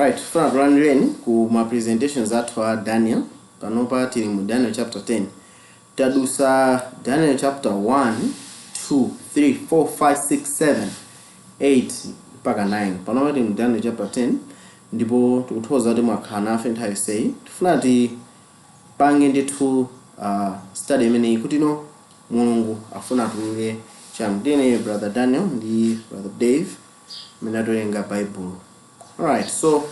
Right, tifuna tulandireni ku ma presentations athu a Daniel. Panopa tili mu Daniel chapter 10. Tadusa Daniel chapter 1, 2, 3, 4, 5, 6, 7, 8 mpaka 9. Panopa tili mu Daniel chapter 10 ndipo tikuthokoza kuti mwakhala nafe nthawi yonseyi. Tifuna tipange ndithu study imeneyi kuti no Mulungu afuna atulule chani. Ndine Brother Daniel ndi Brother Dave amene atiwerenga Bible. Alright, so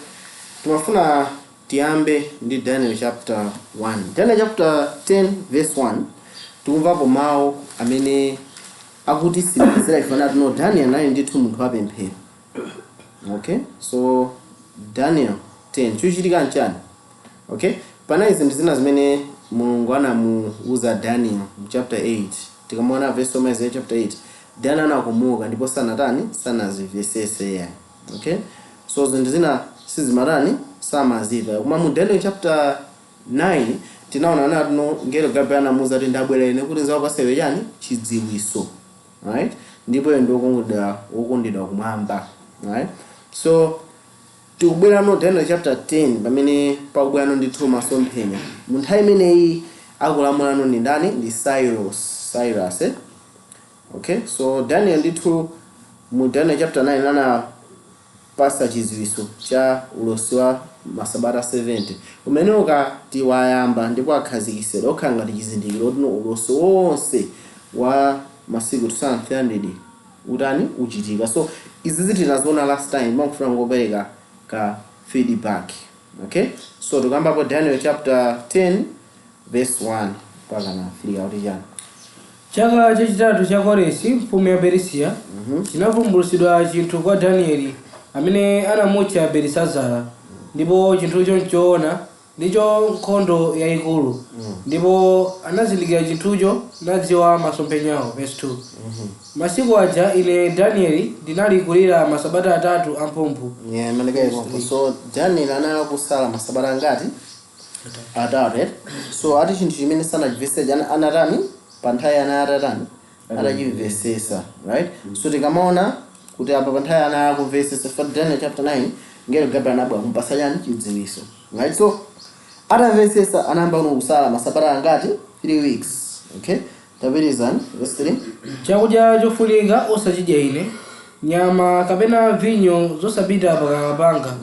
timafuna tiyambe ndi Daniel chapter 1. Daniel chapter 10 verse 1, tikumvapo mawu amene akutisimikizira ife anati no Daniel anali ndithu munthu wapemphero. Okay, so Daniel 10, chikuchitika nchani? Okay, panali zinthu zina zimene Mulungu anamuuza Daniel mu chapter 8. Tikamaona verse yomaliza ya chapter 8, Daniel anakomoka ndipo sanatani, sanazimvesese yayi. Okay, so zinthu zina sizimatani, samaziva. Koma mu Daniel chapter 9 tinaona nati no ngelo Gabriel anamuuza kuti ndabwera ine kuti nzawapatse chani, chidziwiso, right? Ndipo iye ndi wokondedwa, wokondedwa kumwamba, right? So tikubwerano Daniel chapter 10 pamene pakubwerano ndithu masomphenya. Mu nthawi imeneyi akulamulano ndi ndani? Ndi Cyrus, Cyrus, eh? Okay, so Daniel ndithu mu Daniel chapter 9 anapasa chidziwitso cha ulosi wa masabata 70 umene ukati wayamba ndipo akhazikitsidwa, okhala ngati chizindikiro kuti no ulosi wonse wa masiku 2300 utani, uchitika. So izi tinaziona last time, makufuna ngopereka ka feedback. Okay, so tikambapo Daniel chapter 10 verse 1 mpaka na 3, akuti chani? Chaka chachitatu cha Koresi mfumu ya Perisiya, chinavumbulutsidwa chinthu kwa Danieli amene anamutcha Belisazara, ndipo chinthucho nchoona, ndicho nkhondo yayikulu. Ndipo anazindikira chinthucho nadziwa masomphenyawo. Verse 2: Masiku aja ine Danieli ndinali kulira masabata 3 amphumphu. Yeah, imanekayikonko. So Daniel anali kusala masabata angati? 3, eh? So ati chinthu chimene sanachimvesese anatani? Pa nthawi ana atatani, atachimvesesa, right? So tikamaona kuti apa pa nthawi ana akumvesesa for Daniel chapter 9, ngelo Gabriel anabwera kumpasa chani? Chidziwiso, right? So atamvesesa anayamba kuno kusala masabata angati? 3 weeks. Okay, tapirizani verse 3. Chakudya chofunika osachidya ine, nyama kapena vinyo zosapita pakamwa panga,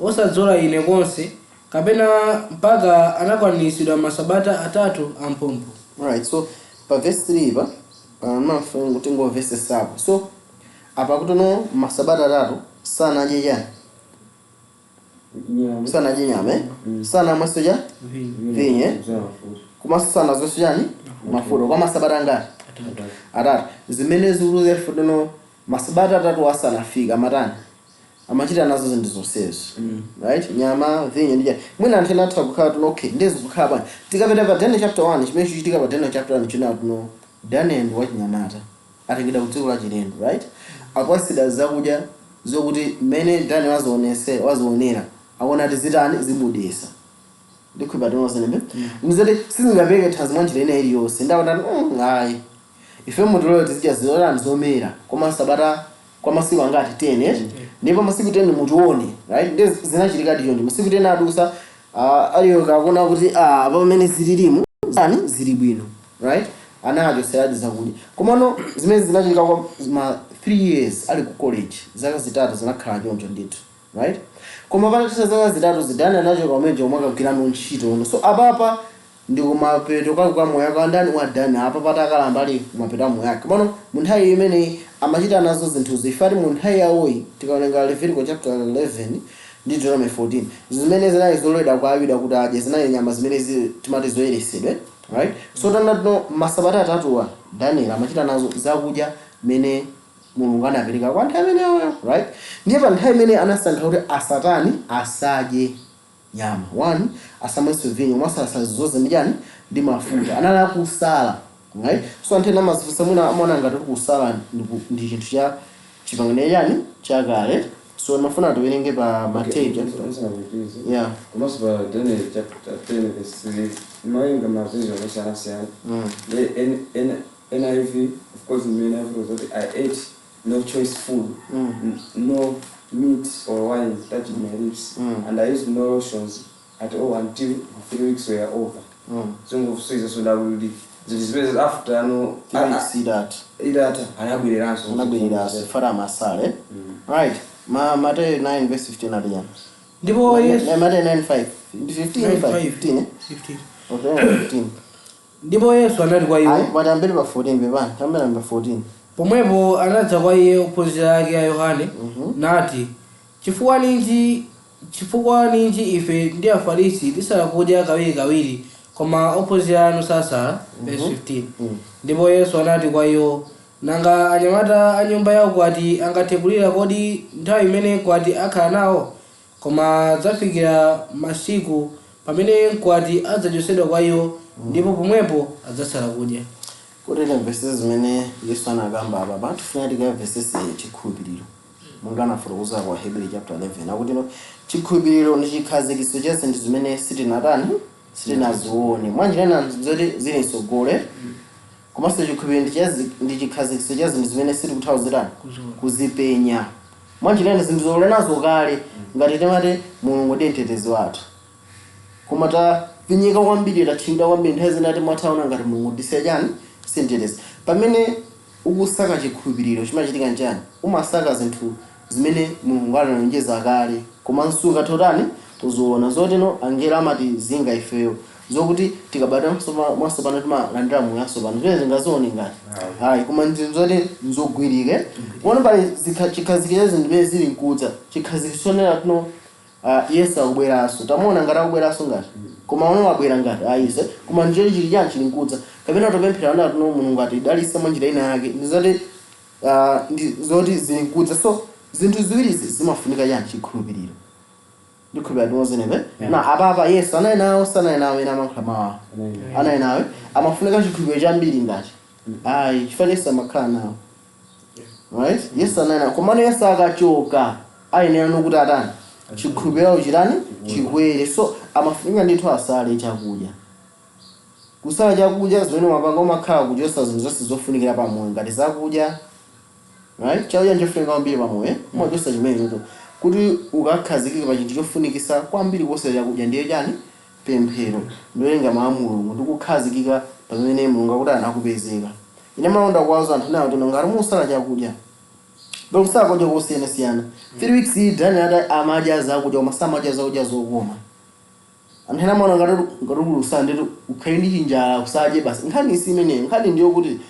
osadzola ine konse kapena, mpaka anakwaniritsidwa masabata 3 amphumphu. Alright, so pa verse 3 pa mafuna kuti ngomvesesapo. So apa kuti no masabata 3 sanadye chani? Nyama. Sanadye nyama, eh? Sanamwenso cha vinyo, eh? Komanso sanazonso chani? Mafuta. Kwa masabata angati? 3. Zimene zikuluza futono masabata 3 asanafika amatani, amachita nazo zinthu zonsezo, right? Nyama, vinyo ndi chani. Mwina anthu ena atha kukhala tuno, okay, ndezi kukhala bwanji? Tikapita pa Daniel chapter 1, chimene chichitika pa Daniel chapter 1 china tuno Daniel ndi wachinyamata, atengedwa ku dziko la chilendo, right? Akwasida zakudya zokuti mmene Daniel wazionese, wazionera, akuona ati zitani, zimudesa. Ndikhwipa tinozenembe mzati sizingapereke thanzi mwa njira ina iliyonse. Ndaona ayi, ife mutulole tizidya zotani, zomera, koma sabata kwa masiku angati? 10, eh? Ndipo masiku 10 mutione, right? Ndi zinachitika choncho. Masiku 10 adusa, aliyo kakuona kuti pamene zililimu zani, zili bwino, right? Anachoseradi zakudya. Komano zimene zinachitika kwa ma 3 years ali ku college, zaka 3 zinakhala choncho ndithu, right? Koma patatha zaka 3 zidani anachoka kumene omwe akagwirano ntchito uno. So apapa ndi kumapeto kwake kwa moyo wake andani, wa Daniel. Apa patakalamba ali kumapeto a moyo wake. Komano mu nthawi imeneyi amachita nazo zinthuzo. Ifati mu nthawi yawoyi, tikawerenga Leviticus chapter 11 ndi Deuteronomy 14, zimene zinali zololedwa kwa Ayuda kuti adye zinali nyama zimene timati zoyeresedwe, right? So tanatino masabata 3wa Daniel amachita nazo zakudya mene Mulungu anapereka kwa nthawi imeneyo, right? Ndiye pa nthawi imene anasankha kuti asatani, asadye nyama one, asamwenso vinyo, komanso asazizoze ndi chani, ndi mafuta, anali akusala, right? So anthu ena amazifunsa, mwina amaona ngati kuti kusala ndi chinthu cha chipangano chani, chakale. So ndimafuna tiwerenge pa Mateyu chapter Musanapitirize. Yeah. Komanso pa Daniel chapter 10 verse 3 mawerenga ma version osiyanasiyana. The N NIV, of course, mmene NIV was that I ate no choice food, no meat or wine touched my lips, and I used no lotions at all until the 3 weeks were over. Zongofusiza soda kuti zinthu zimene after ano 3 weeks idatha. Idatha anabwereranso. Anabwereranso fara masale, right? Ma Mateyu 9 verse 15 atiyana? Ndipo Yesu Mateyu 9 5 15 5 15, eh? 15. Okay, 15. Ndipo Yesu anati kwa iwo, Ayi, watambiri pa 14, pepani, tambira pa 14. Pomwepo anadza kwa iye ophunzira ake a Yohane, nati, Chifukwa ninji ife ndi Afarisi tisala kudya kawirikawiri, koma ophunzira anu sasala?" Verse 15. Ndipo Yesu anati kwa iwo, "Nanga anyamata a nyumba ya ukwati angathe kulira kodi nthawi imene mkwati akhala nawo? Koma adzafikira masiku pamene mkwati adzachotsedwa kwa iwo, ndipo pomwepo adzasala kudya." Kuti timvesese zimene Yesu anakamba apa, patifuna tikamvesese chikhulupiriro monga anafotokoza kwa Hebrew chapter 11, akuti no, chikhulupiriro ndi chikhazikitso cha zinthu zimene sitinatani, sitinazione, mwanjira ina zoti zili mtsogolo. Komanso chikhulupiriro ndi chikhazikitso cha zinthu zimene sitikuthawa zitani, kuzipenya. Mwanjira ina zinthu zolenazo kale, ngati timati Mulungu ndi mtetezi wathu, koma tafinyika kwambiri, tathinda kwambiri, nthawi zina timathaona ngati Mulungu ndise chani, simtetezi. Pamene ukusaka chikhulupiriro, chimachitika nchani? Umasaka zinthu zimene Mulungu analonjeza kale, komanso ukatotani kuziona, zoteno angelo amatizinga ifeyo, zokuti tikabadwa mwatsopano timalandira moyo watsopano, zimene zingazione ngati ayi, koma ndi zoti nzogwirike. Kuona pali chikhazikitso zinthu zimene zili nkudza, chikhazikitso chonena tino Yesu akubweranso, tamuona ngati akubweranso ngati, koma ono wabwera ngati ayise, koma ndichoti chili chani, chili nkudza. Kapena topemphera ona tino Mulungu atidalitse mwa njira ina yake, ndi zoti ndi zoti zili nkudza. So zinthu ziwirizi zimafunika chani? Chikhulupiriro. Ndikhulupirira timozenepe na apapa Yesu anali nawo, sanali nawo ena amankhula mawa? Anali nawe. Amafunika chikhulupiriro chambiri ngati ayi, chifukwa Yesu amakhala nawo, right? Yesu anali nawo, komano Yesu akachoka ayenera nokuti atani? Chikhulupiriro chitani? Chikwere. So amafunika ndithu asale chakudya. Kusala chakudya, zimene umapanga, umakhala kuchosa zinthu zonse zofunikira pamoyo ngati zakudya, right? Chakudya nchofunika kwambiri pamoyo, umachosa chimenecho kuti ukakhazikike pa chinthu chofunikisa kwambiri kuposa chakudya, ndiye chani? Pemphero, ndowerenga mawu a Mulungu, ndikukhazikika pamene Mulungu akuti anakupezeka. Ine malonda kuwauza anthu nawo tino, ngati musala chakudya, pakusala kudya kosiyanasiyana 3 weeks iyi, Daniel ati amadya zakudya, koma samadya zakudya zokoma. Anthu ena amaona ngati kusala nditi ukhale ndi chinjala, usadye basi. Nkhani isi imeneyo. Nkhani ndiyo kuti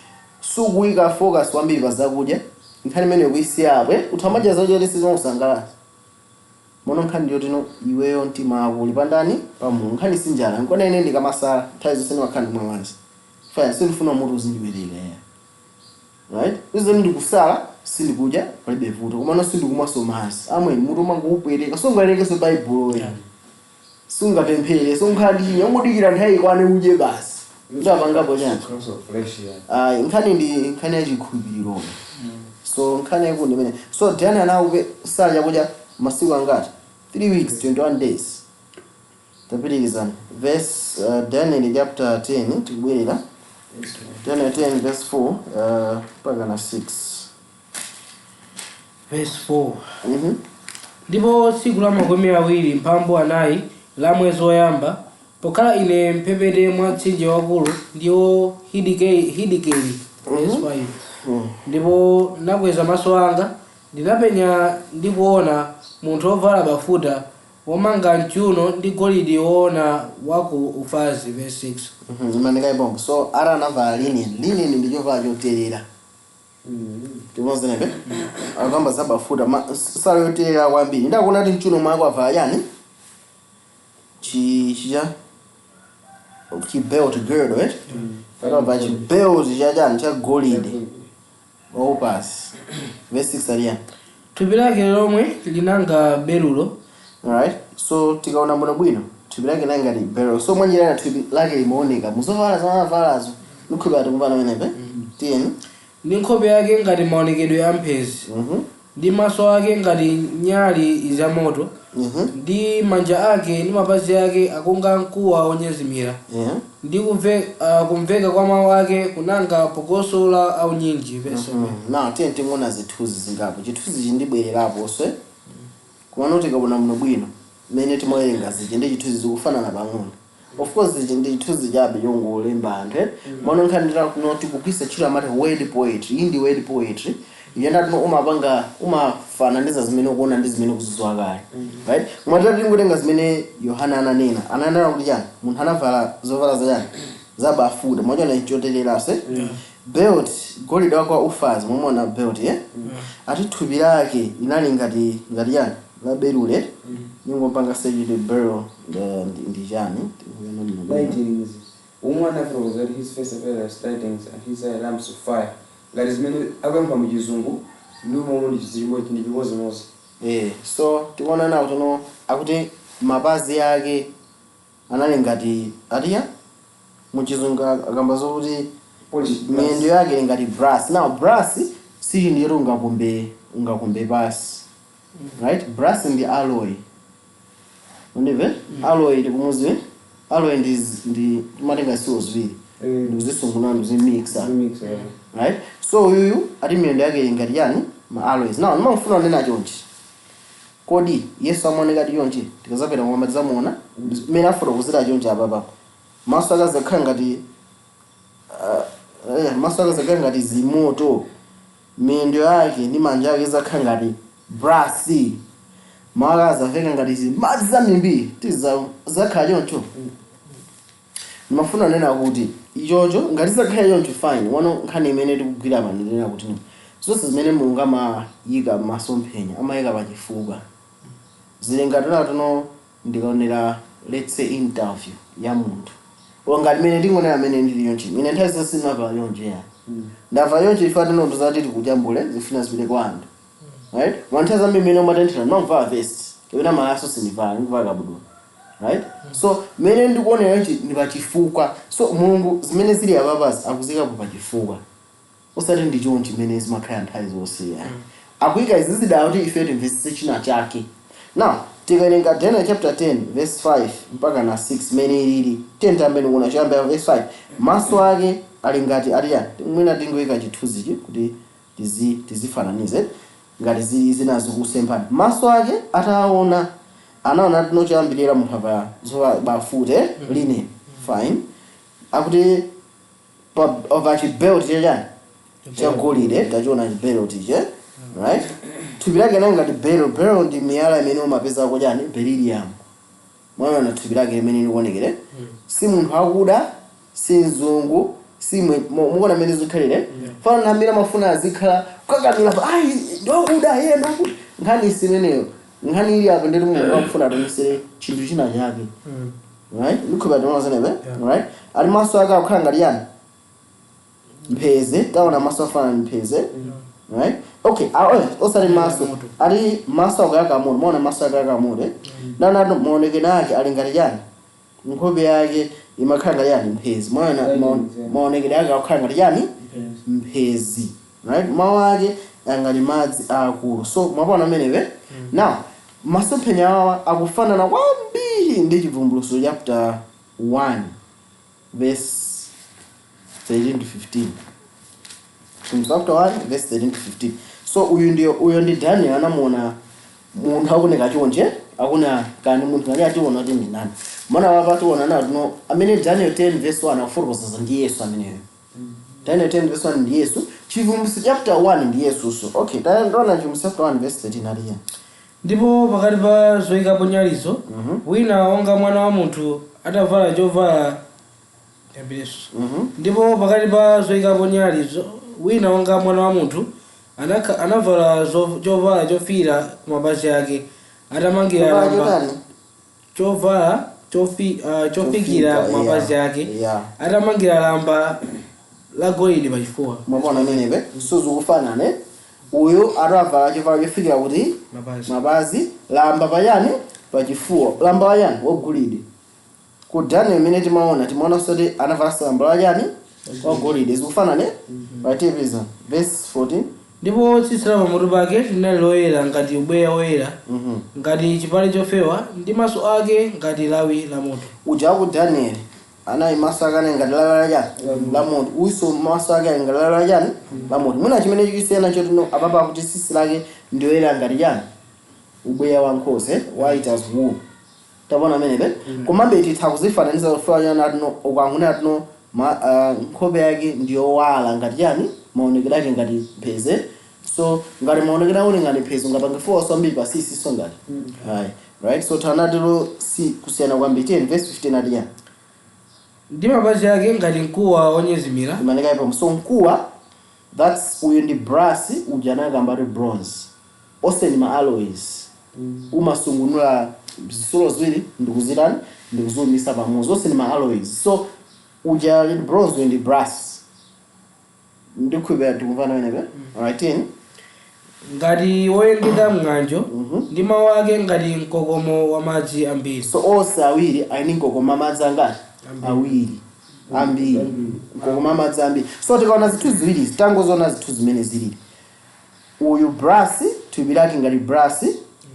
sukuyika focus kwambiri pa zakudya, nkhani imeneyo kuyisiyapo, uthu amadya zakudya kuti sizomusangalatsa mono. Nkhani ndiyo tino iweyo mtima wako uli pandani? Pa Mulungu. Nkhani si njala. Nkona ine ndikamasala nthawi zonse ndimakhala ndimwa madzi. Fine, sindifuna mutu uzindipereka ya, right? Izoni ndikusala, sindikudya, palibe vuto, komano sindikumwaso madzi amweni, mutu umangokupwereka, sungawerengeso Baibulo, sungapemphere, sungakhala ndi chinya, ungodikira nthawi ikwane udye basi. Ndapangapo chani? Cross of flesh, yeah. Ayi, nkhani ndi nkhani ya chikhulupiriro. So nkhani yaikulu imene, so Daniel anaupe sala chakudya masiku angati? 3 weeks, 21 days. Tapitirizani verse, Daniel chapter 10, tikubwerera Daniel 10 verse 4 mpaka na 6. Verse 4. Ndipo tsiku la 24 la mwezi woyamba, pokhala ine mphepete mwa mtsinje wakulu, ndiwo Hidikeli. Verse 5. Ndipo nakweza maso anga, ndinapenya ndi kuona munthu wovala bafuta, womanga mchiuno ndi golide woona wa ku Ufazi. Verse 6. Imanika ibombo. So ara anavala linen. Linen ndi chovala choterera. Timozenepe akamba za bafuta, sala yoterera kwambiri. Ndakuona kuti mchuno mwako avala chani? Chi chicha chi belt, girdle, eh? Akava chi belt cha chani? Cha golide waupasi. Verse 6 aliyani? Thupi lake lomwe linanga berulo. Alright, so tikaona bwino bwino, thupi lake linali ngati beryl. So mwanjira thupi lake limaoneka muzovala zamavalazo. Ndikhulupirira tikumvana menepe. Tiyeni. Ndi nkhope yake ngati maonekedwe a mphezi, ndi maso ake ngati nyali zamoto, ndi manja ake ndi mapazi ake akunga mkuwa wonyezimira, ndi kumveka kwa mawu ake kunanga phokoso la aunyinji. Verse 7. Now tiye tingoona zithunzi zingapo. Chithunzi chindibwererapo swe. Komano tikaona muno bwino mmene timawerenga ziji ndi chithunzi zikufanana pang'ono. Of course ichi ndi chithunzi chabe chongolemba anthu, eh? Mano nkhani kuno tikugwisa ntchito amati word poetry. Iyi ndi word poetry iyenda tino umapanga umafananiza zimene ukuona ndi zimene ukuzidziwa kale, right? Mwatati tingotenga zimene Yohana ananena, ananena kuti chani? Munthu anavala zovala zachani? Zabafuta. Mwachona chotererase belt, golide wako wa Ufazi. Momona belt, eh? Ati thupi lake linali ngati chani? La beryl. Ningopanga search beryl ndi chani? Lightnings. Umwe anafotokoza kuti his face appeared as lightnings and his eye lamps of fire. Ngati zimene akuyankha mu Chizungu ndi momwe ndi chizimbo ndi chimozimozi. Eh, so tikuona nawo tuno akuti mapazi ake anali ngati atiya muchizungu akamba zokuti Polished brass. miyendo yake ili ngati brass. Now brass si chinthu choti ungakumbe pasi, right? Brass ndi alloy, undive? Alloy tikumuziwe, alloy ndi timatenga zitsulo ziwiri ndikuzisunguna, ndikuzimixa. Mix, yeah. Right, so uyuyu ati miyendo yake ili ngati yani? Ma alloys. Now ndimafuna kunena chonchi: kodi Yesu amaoneka ati chonchi? Tikazapita kumwamba tidzamuona mmene afotokozera chonchi apapa? Maso akazakhala ngati maso akazakhala ngati zimoto, miyendo yake ndi manja ake izakhala ngati brass, mawu ake azaveka ngati zimadzi zambirimbiri, tizakhala choncho? Ndimafuna kunena kuti ichocho ngati zakhala choncho, fine. Wano nkhani imene tikugwira pano ndinena kuti no, zonse zimene Mulungu amayika m'masomphenya amayika pachifukwa. Zili ngati tuno ndikaonera, let's say, interview ya munthu, o ngati mene ndingonera amene ndili yonchi, ine nthawi zonse sinavala yonje ya ndamva yonje ifa tino tuzati tikujambule zifuna zipite kwa anthu, right? Wanthawi zambiri mmene umatenthera ndimamvala vest kapena malaso, sindivala, ndikuvala kabudula, right? So mmene ndikuonera yonchi ndi pachifukwa. So Mulungu zimene zili apapazi akuzikapo pachifukwa, usati ndi chonchi mmene zimakhala nthawi zonse ya akuyika izi zidala kuti ife timvetsetse china chake. Now tikawerenga Daniel chapter 10 verse 5 mpaka na 6 mmene ilili 10, tambeni kuona choyambira verse 5. Maso ake ali ngati atiya, mwina tingoyika chithunzichi kuti tizifananize ngati zili zina zikusemphana. Maso ake ataona, anaona tino choyambirira munthu apa bafute linen, fine. Akuti pa chibelt chachani? Chagolide. Tachiona chibelt che, right? Thupi lake nali ngati beryl. Beryl ndi miyala imene umapezako chani? Beryllium. Mwaona thupi lake limene likuonekere, si munthu akuda, si mzungu, si mukuona mmene zikhalire? Fana nthambi amafuna azikhala kukakamira pa ayi ndiwakuda iye ndiwakuda. Nkhani isimeneyo. Nkhani ili apo ndeti Mulungu akufuna atonesere chinthu china chake, right? Ndikhupa tiona zenepe, right? Ali maso ake akukhala ngati yani? Mpheze. Taona maso afanana ndi mpheze, right? Okay, osati maso ali maso akuyaka moto. Maona maso akuyaka moto, eh? Nana maonekedwe ake ali ngati chani? Nkhope yake imakhala ngati yani? Mphezi. Maona maonekedwe ake akukhala ngati chani? Mphezi, right? Mawu ake angati madzi akulu. So mwapaona amenepe. Now masomphenya awa akufanana kwambiri ndi Chivumbulutso chapter 1 verse 13 to 15. Chivumbulutso chapter 1 verse 13 to 15. So uyu ndiyo, uyo ndi Daniel anamuona munthu akuoneka chonje, akuna kani munthu ngati ationa kuti ndi nani. Mana wapa tiona na tino amene Daniel 10 verse 1 akufotokoza ndi Yesu ameneyo. Daniel 10 verse 1 ndi Yesu, Chivumbulutso chapter 1 ndi Yesuso. Okay, taona Chivumbulutso chapter 1 verse 13 aliya. Ndipo pakati pa zoyikapo nyalizo wina wonga mwana wa munthu atavala chovala yambireso. Ndipo pakati pa zoyikapo nyalizo wina wonga mwana wa munthu anavala chovala chofiira ku mapazi ake, atamangira Chovala lamba chotani? Chovala chofikira ku mapazi ake, atamangira lamba la golide pachifuwa. Mwaona amenepe, so zikufanana, eh? Uyu atavala chovala chofikira kuti? Mapazi. Mapazi, lamba pachani? Pachifuwa, lamba wachani? Wagolide. Ku Daniel imene timaona soti anavala lamba wachani? Wagolide. Zikufanana, eh? Patipeza verse 14. Ndipo tsitsi la pamutu pake linali loyera ngati ubweya woyera, ngati chipale chofewa, ndi maso ake ngati lawi la moto. Uja ku Daniel anali maso ake anali ngati lawi la chani? La moto. Uso maso ake ali ngati lawi la chani? La moto. Mwina chimene chikusiyana chotino apapa akuti tsitsi lake ndiyoyera ngati chani? Ubweya wa nkhosa, white as wool. Tapona amenepe. Komabe titha kuzifananiza kufanana tino ukangunena tino nkhope yake ndiyowala ngati chani, maonekedwe ake ngati mpheze. So ngati maonekedwe ake ngati mpheze, ungapange focus kwambiri pa sisi, so ngati ayi, right? So tanatilo si kusiyana kwambiri. 10 verse 15 ati chani? Ndi mapazi ake ngati mkuwa wonyezimira. Imaneka ipo. So mkuwa, that's uyu ndi brass, uja anakamba kuti bronze. Onse ndi ma alloys, umasungunula zitsulo ziwiri ndikuzitani, ndikuziumisa pamodzi. Onse ndi ma alloys. So uja ndi bronze, uyu ndi brass. Ndikhulupirira tikumvana wenepe. Alright, 10. Ngati woyengeka mng'anjo, ndi mawu ake ngati mkokomo wa madzi ambiri. So onse awiri ali ndi mkokomo amadzi angati? Awiri, ambiri, mkokomo amadzi ambiri. So tikaona zinthu ziwiri, tangoziona zinthu zimene zilili, uyu brass, thupi lake ngati brass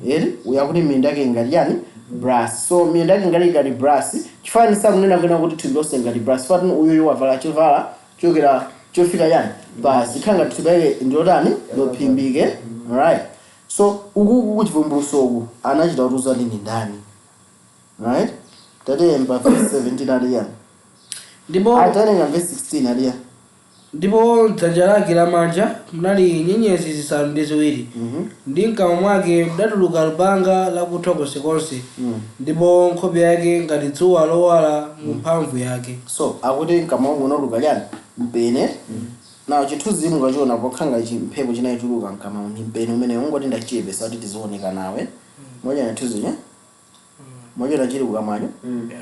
eri, uyu akuti miyendo yake ngati yani? Brass. So miyendo yake ngati brass, chifanisa kunena kwena kuti thupi lonse ngati brass. Fatino uyuyu wavala chovala chokera chofika yani basi, ikhala ngati thupi lake ndilotani, lophimbike. Alright, so ukuku kuchivumbulutso uku anachita kutiuza ndi ndani, right? Tatemba verse 17 ali yani? Ndipo Atatenga verse 16 ali yani? Ndipo mdzanja lake lamanja munali nyenyezi zisanu ndi ziwiri, ndi mkamwa mwake mudatuluka lupanga lakuthwa konsekonse, ndipo nkhope yake ngati dzuwa lowala mu mphamvu yake. So akuti mkamwa munotuluka chani? Mpeni. Nawo chithunzi mungachiona pokhanga chi mphepo chinachuluka mkamwa ni mpeni umene ungoti ndachiyepesa kuti tizioneka nawe. Moja na chithunzi che moja chili kukamwacho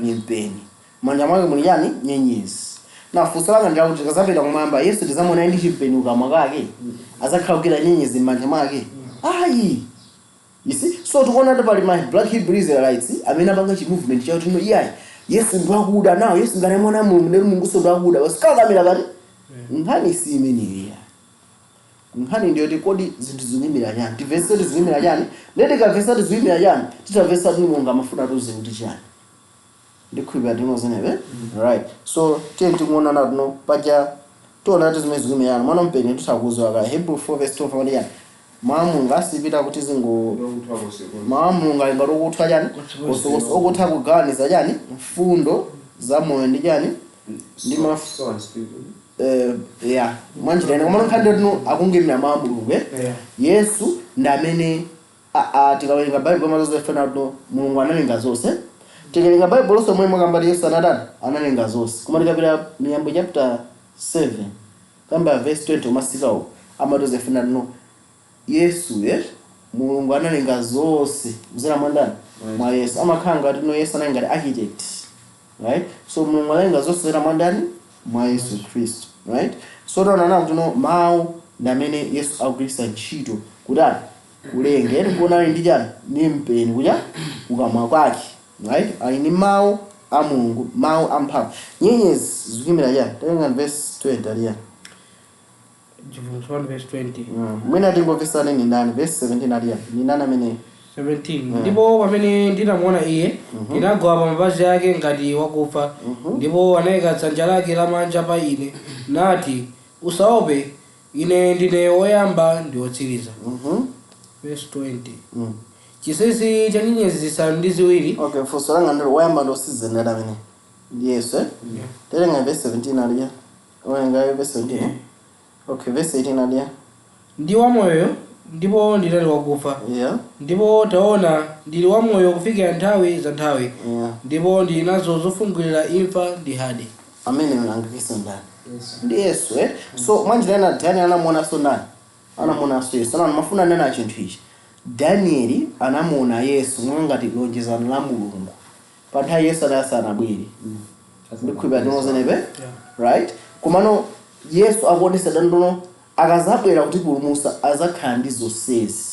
ni mpeni, manja mwake muli chani? Nyenyezi. Na funso langa ndilakuti tikazapita kumwamba, Yesu tizamuona ndi chimpeni kukamwa kake? Azakhala kugwira nyenyezi m'manja mwake? Ayi. You see, so tikuona kuti pali ma Black Hebrew Israelites amene apanga chi movement chawo tino, iyayi, Yesu ndiwakuda nawo, Yesu ngati mwana wa Mulungu, ndeti Mulungu so ndiwakuda basi. Kakamira pati nkhani si imeneyi ya nkhani ndiyoti kodi zinthu zikuyimira chani? Timvetse kuti zikuyimira chani. Ndeti tikamvetsa kuti zikuyimira chani, titamvetsa kuti Mulungu amafuna tiuze kuti chani. Ndikhulupirira tinozenepe, right? So tiye tikuona natino paja tiona kuti zimene zikuyimira chani. Mwana mpeni tithakuziwa ka Hebrew 4 verse 12 amati chani? Mwa Mulungu asipita kuti zingo mawu a Mulungu ali ngati okuthwa chani? Konsekonse, okutha kugawaniza chani? Mfundo za moyo ndi chani? Ndi ya mwanjira ine. Komano nkhani ndino akungimira mawu a Mulungu, eh? Yesu ndi amene tikawerenga Baibulo amazoze fena kuti Mulungu analenga zonse. Tikawerenga Baibulo lonse momwe mwakambati Yesu anatani? Analenga zonse. Koma tikapita Miyambo chapter 7 kamba verse 20 umasikawo, amatoze fena no Yesu, eh? Mulungu analenga zonse kudzera mwa ndani? Mwa Yesu. Amakhala ngati no Yesu anali ngati architect, right? So Mulungu analenga zonse kudzera mwa ndani? Mwa Yesu Khristu, right? So taona kuti no mawu ndi amene Yesu akugwiritsa ntchito kutani? Kulenga. Eni kuona ali ndi chani? Ndi mpeni kucha kukamwa kwake, right? Ali ndi mawu a Mulungu, mawu amphamvu. Nyenyezi zikuyimira chani? Tawerenga verse 20 ali yani? Chivumbulutso 1 verse 20. Mwina tingomvesane ni ndani? Verse 17 ali yani? Ni ndani amene? 17. Ndipo pamene ndinamuona iye, ndinagwa pa mapazi ake ngati wakufa. Ndipo anayika dzanja lake lamanja pa ine, nati, "Usaope, ine ndine woyamba ndi wotsiriza." Verse 20. Chinsinsi cha nyenyezi zisanu ndi ziwiri. Okay, funso langa ndilo, woyamba ndi wotsiriza ndani amene? Ndi Yesu, eh? Tawerenga verse 17 ali yani? Werenga verse 17, eh? Okay, verse 18 ali yani? Ndi wamoyo, ndipo ndinali wakufa, ndipo taona, ndili wamoyo kufikira nthawi za nthawi, ndipo ndili nazo zofungulira imfa ndi Hade. Amene angakise ndani? Ndi Yesu, eh? So mwanjira ina Daniel anamuonanso ndani? Anamuonanso Yesu. Ana mafuna nena chinthu ichi, Danieli anamuona Yesu mwangati lonjezano la Mulungu pa nthawi Yesu adasanabwere. Ndikhulupirira tinozenepe, right? Komano Yesu akuonesa dandono akazabwera kutipulumutsa azakhala ndi zonsezi,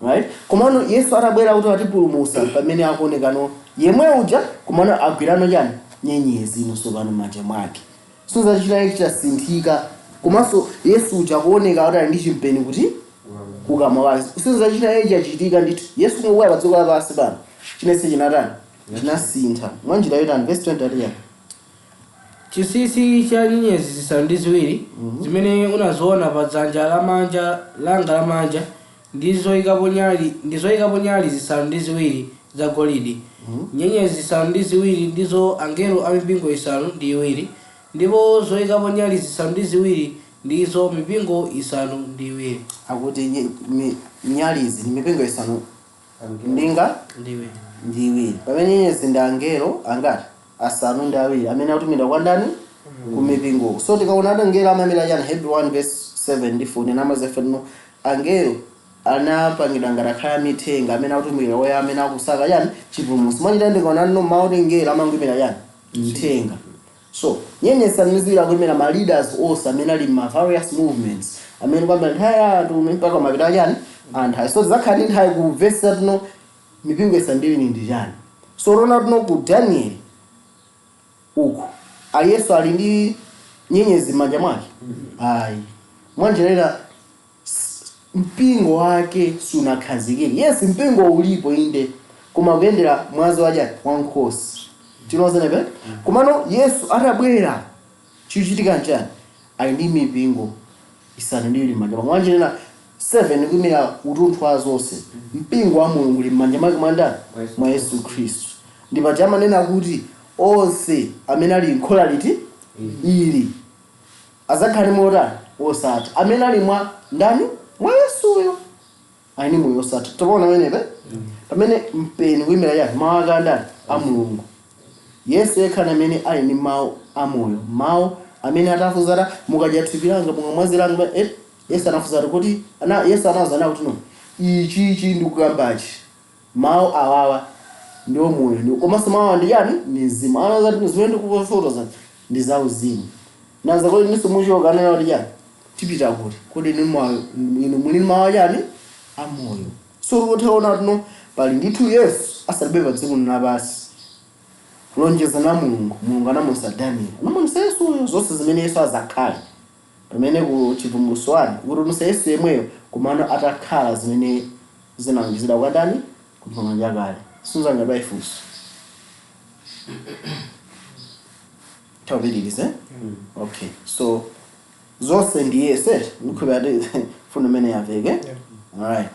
right? Komano Yesu atabwera kuti atipulumutsa, pamene akuonekano yemwe uja, komano agwirano chani? Nyenyezi inonso pano m'manja mwake. So zachita chasinthika. Komanso Yesu uja akuoneka kuti ali ndi chimpeni kuti kukamwa kwake. So zachita chachitika ndithu. Yesu kungobwera pa dziko lapansi pano, chinense chinatani? Chinasintha. Mwanjira yotani? Verse 20 ati yani? Chinsinsi cha nyenyezi zisanu ndi ziwiri zimene unaziona pa dzanja lamanja langa lamanja, Ndi zoyikapo nyali zisanu ndi ziwiri zagolide. Nyenyezi zisanu ndi ziwiri ndizo angelo a mipingo isanu ndi iwiri, ndipo zoyikapo nyali zisanu ndi ziwiri ndizo mipingo isanu ndi iwiri. Akuti nyalizi ndi mipingo isanu ndinga ndi iwiri. Ndi iwiri, pamene nyenyezi ndi angelo angati? Asanu ndi awiri amene akutumidwa kwa ndani? Ku mipingo. So tikaona ati angelo amamira chani? Hebrew 1 verse 7 ndi 14 amazefano angelo anapangidwa ngati akhala mithenga amene akutumikira oya amene akusaka chani? Chipulumutso. Mwachita ndikaona no mawu angelo amangwimira chani? Mthenga. So nyenyezi isanu ndi ziwiri akuyimira ma leaders onse amene ali ma various movements amene kwambira nthawi ya atumwi mpaka mapita chani? Anthu. So tidzakhala ndi nthawi kumvetsa tino mipingo isanu ndi iwiri ndi chani. So tona tino ku Daniel uku ali Yesu ali ndi nyenyezi m'manja mwake, ayi, mwanjerera mpingo wake sunakhazikike. Yes, mpingo ulipo inde, koma kuyendera mwazi wachani? Wankhosi. Tinozenepe komano Yesu atabwera chikuchitika nchani? Ali ndi mipingo isanu ndi iwiri m'manja mwake. Mwanjerera 7 kuyimira utunthu wa zonse. Mpingo wa Mulungu uli m'manja mwake mwa ndani? Mwa Yesu Khristu. Ndipo amanena kuti onse amene ali nkhola liti ili adzakhale motani? Wosatha. Amene ali mwa ndani? Mwa Yesuyo ali ndi moyo wosatha. Tikuona pamenepe pamene mpeni kuyimira chani? Mawu ake andani? A Mulungu. Yesu yekha ndi amene ali ndi mawu amoyo, mawu amene atafuza mukadya thupi langa, mukamwa mwazi langa, Yesu anafuza kuti ana Yesu anawuza kuti no, ichi ndikukambachi, mawu awawa ndiwo moyo ndi komanso mawu ndi chani? Ndi mzimu. Anawuza kuti zimene ndikufotokoza ndi za uzimu. Naza kodi ninso muchoka anena kuti chani? Tipita kuti? Kodi inu muli mawu achani? Amoyo. So tikuona tuno pali ndithu Yesu asalibe pa dziko lapansi, lonjezo la Mulungu, Mulungu anamusa Daniel, anamusa Yesuyo zonse zimene Yesu azakhale, pamene ku Chivumbulutso 1 kuti musa Yesu yemweyo komano atakhala zimene zinalonjezedwa kwa ndani? Ku Pangano Chakale. Sunzangadwa ifunso tawapitirize. Okay, so zonse ndi Yesu ndikhulupirira ati fundo imene yaveke. Alright,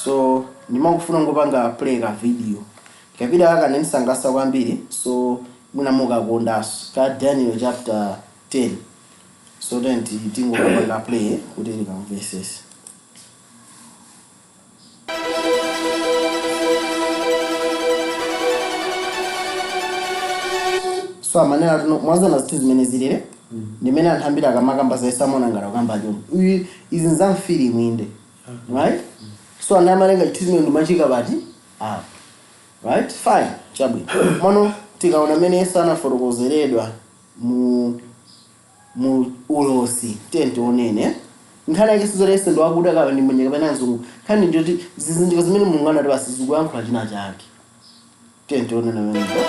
so ndimangofuna ngopanga play ka video kapita kaka ndisangalatsa kwambiri, so mwina mukakondanso ka Daniel chapter 10. So then tingopanga play kuti tikamvesese. So amanena tino mwazona zinthu zimene zilire ndimene anthu ambiri akamakamba za Yesu amaona ngati akukamba chomwe. Uyu izi nzamfilimu inde, right? So anthu amalenga chinthu zimene ndimachika pati apo, right? Fine, chabwino. Mano tikaona mmene Yesu anafotokozeredwa mu ulosi, tiye tionene nkhani yake sizoti Yesu ndi wakuda kapena ndi mwenye kapena mzungu. Nkhani ndiyoti zizindikiro zimene Mulungu anati basi zikuyankhula china chake. Tiye tionene pamenepo.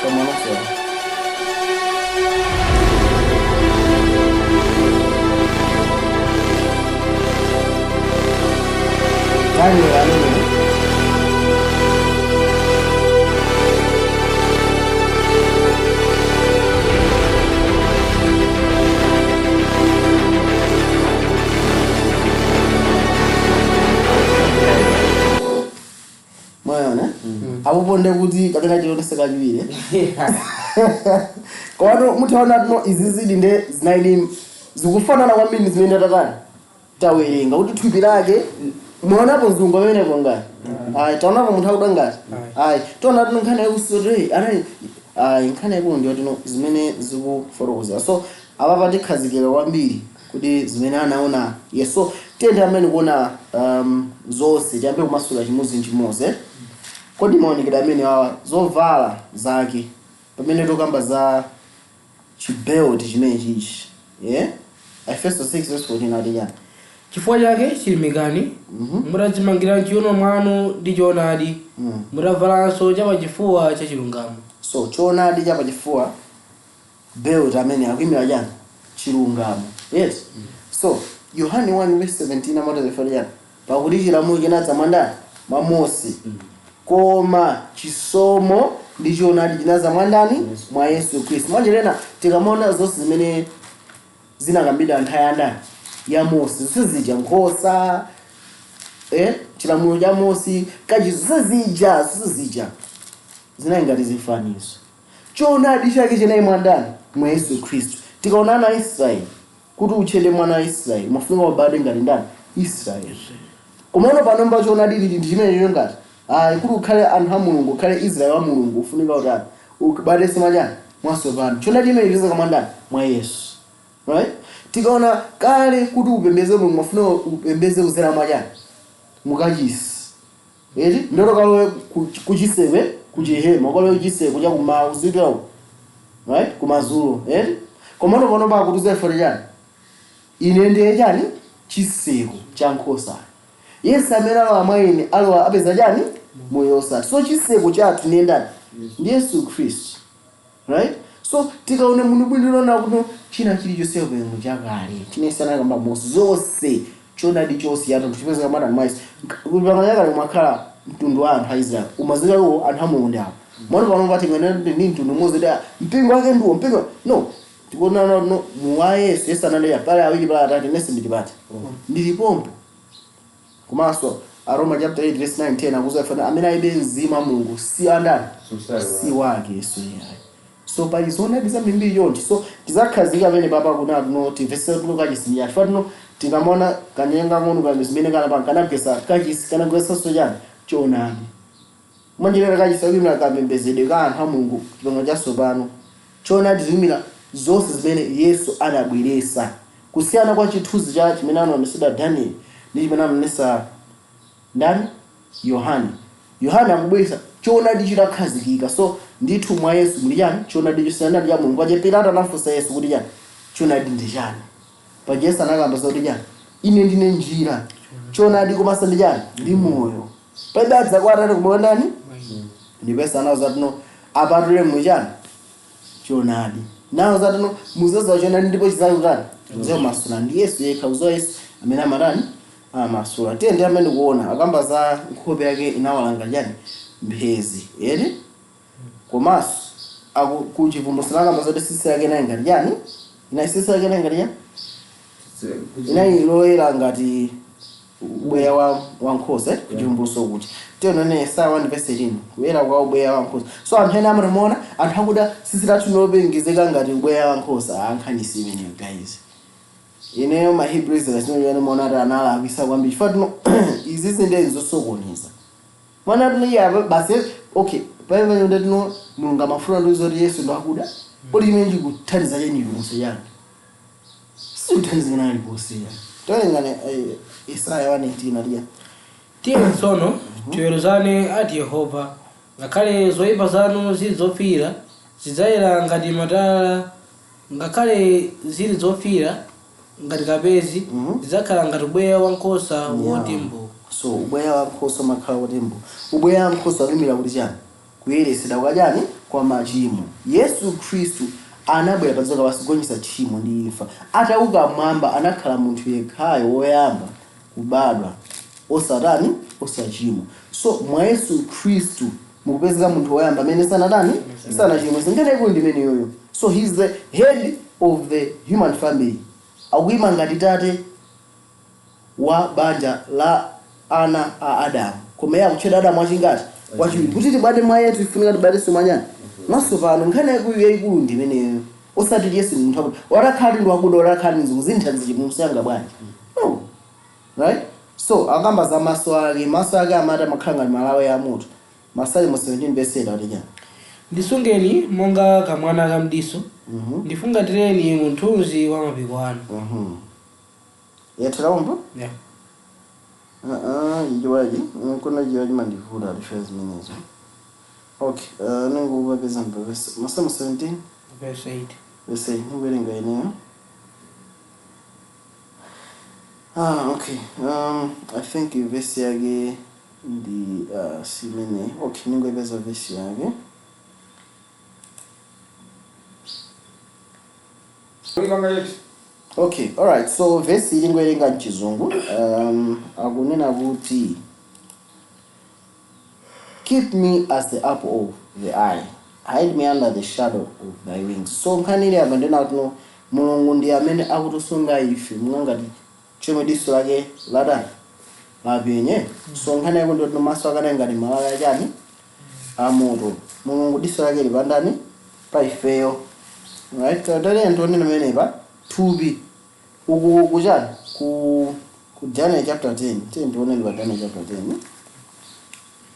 Pamwanasera. Daniel amene mwaona apoponde kuti kapena chilonese kachiwiri, komatu mutaona tino izi zili nde zinaidi zikufanana kwambiri ndi zimene tatatani tawerenga kuti thupi lake. Muonapo mzungu amenepo ngati? Ayi. Taonapo munthu akuda ngati? Ayi. Tiona tino nkhani yakusote anayi. Ayi, nkhani yakulu ndiyo tino zimene zikufotokozera. So apapa tikhazikika kwambiri kuti zimene anaona Yesu. So tiyende amene kuona zonse tiyambe kumasula chimodzi nchimodzi, eh? Kodi maonekedwe amene wawa, zovala zake, pamene tokamba za chibelt chimene chichi, yeah? Efeso 6 verse 14 ati chani? Chifukwa chake chilimikani, mutadzimangira mchiuno mwanu ndi choonadi, mutavalanso chapachifuwa cha chilungamo. So choonadi chapachifuwa, belt amene akuyimira chani? Chilungamo, yes. So Yohane 1 verse 17 amati chani? Pakuti chilamulo chinadza mwa ndani? Mwa Mose, koma chisomo ndi choonadi chinadza mwa ndani? Mwa Yesu Khristu. Mwanjerena tikamaona zonse zimene zinakambidwa nthawi ya ndani? Ya Mose. Zonse zija, nkhosa, chilamulo cha Mose, kachisi, zonse zija zinali ngati zifanizo. Choonadi chake chinali mwa ndani? Mwa Yesu Khristu. Tikaonana Israeli, kuti utchedwe mwana wa Israeli umafunika ubadwe ngati ndani? Israeli. Komano pano choonadi lili ndi chimene ngati ayi, kuti ukhale anthu a Mulungu, ukhale Israeli wa Mulungu, ufunika utani? Ubadwenso mwachani? Mwatsopano. Choonadi chimene chipezeka mwa ndani? Mwa Yesu, right? Tikaona kale, kuti upembeze Mulungu mafunika upembeze kuzera mwachani? Mukachisi, eti? Ndoro kalowe kuchiseko, kuchihema, ukalowe kuchiseko chakumawa uzipita uko, right, kumadzulo, eti? Komano pano pakuti ife chani? Ine ndiye chani? Chiseko cha nkhosa. Yesu amene alowa mwa ine alowa apeza chani? Moyo osatha. So chiseko chathu ndiye ndani? Ndi Yesu Khristu, right? So tikaona munthu bwino kuti china chilichonse pano chakale chinesana kamba Mose, zonse, choonadi chonse yathu chipezeka mwa mwa Yesu. Kupangana chakale kumakhala mtundu wa anthu a Israeli, umazika iwo anthu a Mulungu ndi apo. Mwana pano pati ngene ndi mtundu umodzi kuti mpingo wake ndiwo mpingo, no. Tikuona no muwa Yesu. Yesu ananena pale awiri, pale atatu, nese ndili pati? Ndili pompo. Komanso Aroma chapter 8 verse 9 10 akuza ifana amene alibe mzimu wa Mulungu si andani? Si wake Yesu yayi. So pali zoonadi zambiri chonchi. So tizakhazika pamene papa kunati no timvese tuno kachisi ndi yacho tuno. Tikamaona kanyenga ng'ono kame zimene kana kanagwesa kachisi, kanagwesanso chani? Choonadi. Mwanjira kachisi akuyimira kapembedzedwe ka anthu a Mulungu, chipangano chatsopano. Choonadi zikuyimira zonse zimene Yesu anabweresa. Kusiyana kwa chithunzi cha chimene anaonesedwa Daniel ndi chimene anaonesa ndani? Yohane. Yohane akubweresa choonadi chitakhazikika. So ndithu mwa Yesu muli chani? Choonadi chosanadi cha Mulungu. Paja Pilato anafunsa Yesu kuti chani? Choonadi ndi chani? Paja Yesu anakamba zoti chani? Ine ndine njira, choonadi, komanso ndi chani? Ndi moyo. Palibe adza kwa Atate kubwera ndani? Ndipo Yesu anawuza tino apatule mu chani? Choonadi. Nawo zatino muzadziwa choonadi ndipo chidzakutani? Chidzakumasula. Ndi Yesu yekha, kuzowa Yesu amene amatani? Amasula. Tiye ndi amene kuona akamba za nkhope yake inawalanga chani? Mphezi, eti? Komanso kuchivumbulutso akamba zoti tsitsi yake inali ngati chani? Inali tsitsi yake inali ngati chani? Inali loyera ngati ubweya wa nkhosa, eh? Kuchivumbulutso kuti tiyonene Yesaya 1 verse 18, kuyera kwa ubweya wa nkhosa. So anthu ena amatimuona anthu akuda tsitsi lathu lopengezeka ngati ubweya wa nkhosa. Ankhanisi imeneyo, guys. Ineyo ma Hebrew Israelites chimene muona ati analakwisa kwambiri, chifukwa tino izi zinde zosokoneza mwana tino iye apa basi. Okay, pamene pamene tino Mulungu amafuna ndi zoti Yesu ndo akuda, kodi chimene chikuthandiza cheni chilichonse chani? Sikuthandiza kana aliponse. Tawerengani Isaya 1:18 aliya. Tiye tsono tiweruzane, ati Yehova. Ngakhale zoyipa zanu zili zofiira, zidzayera ngati matalala; ngakhale zili zofiira ngati kapezi, zidzakhala ngati ubweya wankhosa woti mbu. So ubweya wankhosa umakhala kuti mbu. Ubweya wankhosa akuimira kuti chani? Kuyeretsedwa kwa chani? Kwa machimo. Yesu Khristu anabwera pa dziko lapansi kugonjetsa tchimo ndi imfa. Atauka mmwamba anakhala munthu yekhayo woyamba kubadwa osatani? Osachimwa. So mwa Yesu Khristu mukupezeka munthu woyamba amene sanatani? Sanachimwe. Nkhani yaikulu ndi imeneyoyo. So he is the head of the human family, akuyima ngati tate wa banja la ana a Adamu, koma iye akutchedwa Adamu wachingati? Wachiwiri. Kuti tibadwe mwa iye tifunika tibadwenso mwanyani? Mwatsopano. Nkhani yaikulu yayikulu ndi imeneyo, osati Yesu ndi munthu akuti watakhala ndi wakuda, watakhala ndi mzungu, zinthandiza chipulumutso yanga bwanji? No, right? So akamba za maso ake. Maso ake amati amakhala ngati malawi a moto. Masalimo 17 verse 8 akuti chani? Ndisungeni monga kamwana kamdiso, ndifungatireni mu mthunzi wa mapiko anu. Yatheraombo. Yeah. Ichiwaji nkona chiwaji mandivuta alifika zimenezo. Okay, ningupapeza mpapesa Masalimo 17 verse 8. Verse 8, nikuwerenga ineyo. Okay, I think verse yake ndi simene. Okay, ningoipeza verse yake. Manga yetu. Okay, alright. So verse ili ngowerenga mchizungu. Akunena kuti, "Keep me as the apple of the eye, hide me under the shadow of thy wings." So nkhani ili apa ndena kuti no, Mulungu ndi amene akutisunga ife mungangati Chomwe diso lake latani lapenye. So nkhani yako ndiyoti maso ake anali ngati malawi achani amoto. Mulungu diso lake lipandani pa ifeyo, right? Tataliya ntionene menepa thupi uku kuchani ku Daniel chapter 10. Tiye tionene pa Daniel chapter 10.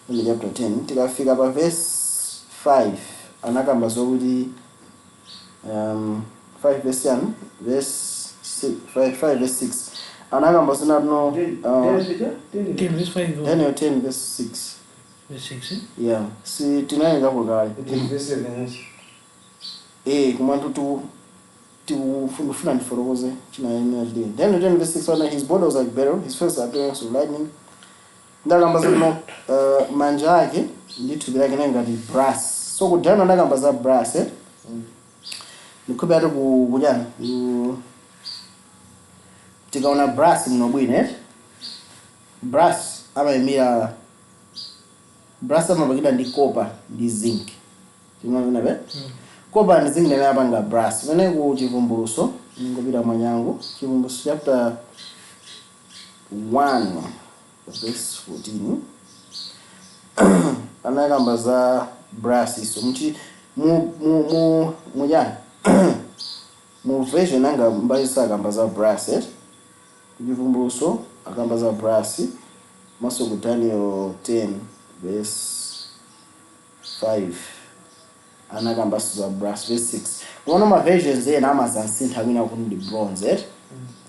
Daniel chapter 10 tikafika pa verse 5 anakamba zokuti 5 verse 1 verse 6, 5, 5 verse 6 anakamba zinatino 10 verse 5. Daniel 10 verse 6. Verse 6, eh? Yeah, si tinayengapo kale. Verse 7. Kumanthu tu tikufuna ndifotokoze chinayenera chitini. Daniel 10 verse 6 ona, his body was like beryl, his face appearance of lightning. Ndakamba zino manja ake ndi thupi lake nali ngati brass. So ku Daniel anakamba za brass, eh? Ndikhupe ati ku kuchani tikaona brass muno bwino, eh? Brass amayimira, brass amapangidwa ndi copper ndi zinc. Timaona be copper ndi zinc ndimene apanga brass. Pamene ku Chivumbuluso, ningopita mwanyangu, Chivumbuluso chapter 1 verse 14 anakamba za brass. Iso muchi mu mu mu mujani mu version anga mbali sakamba za brass, eh? Kuchivumbuluso akamba za brass, maso ku Daniel 10 verse 5 anakamba za brass, verse 6. Kuona ma versions ena amazansintha kwina kuti ndi bronze, eh?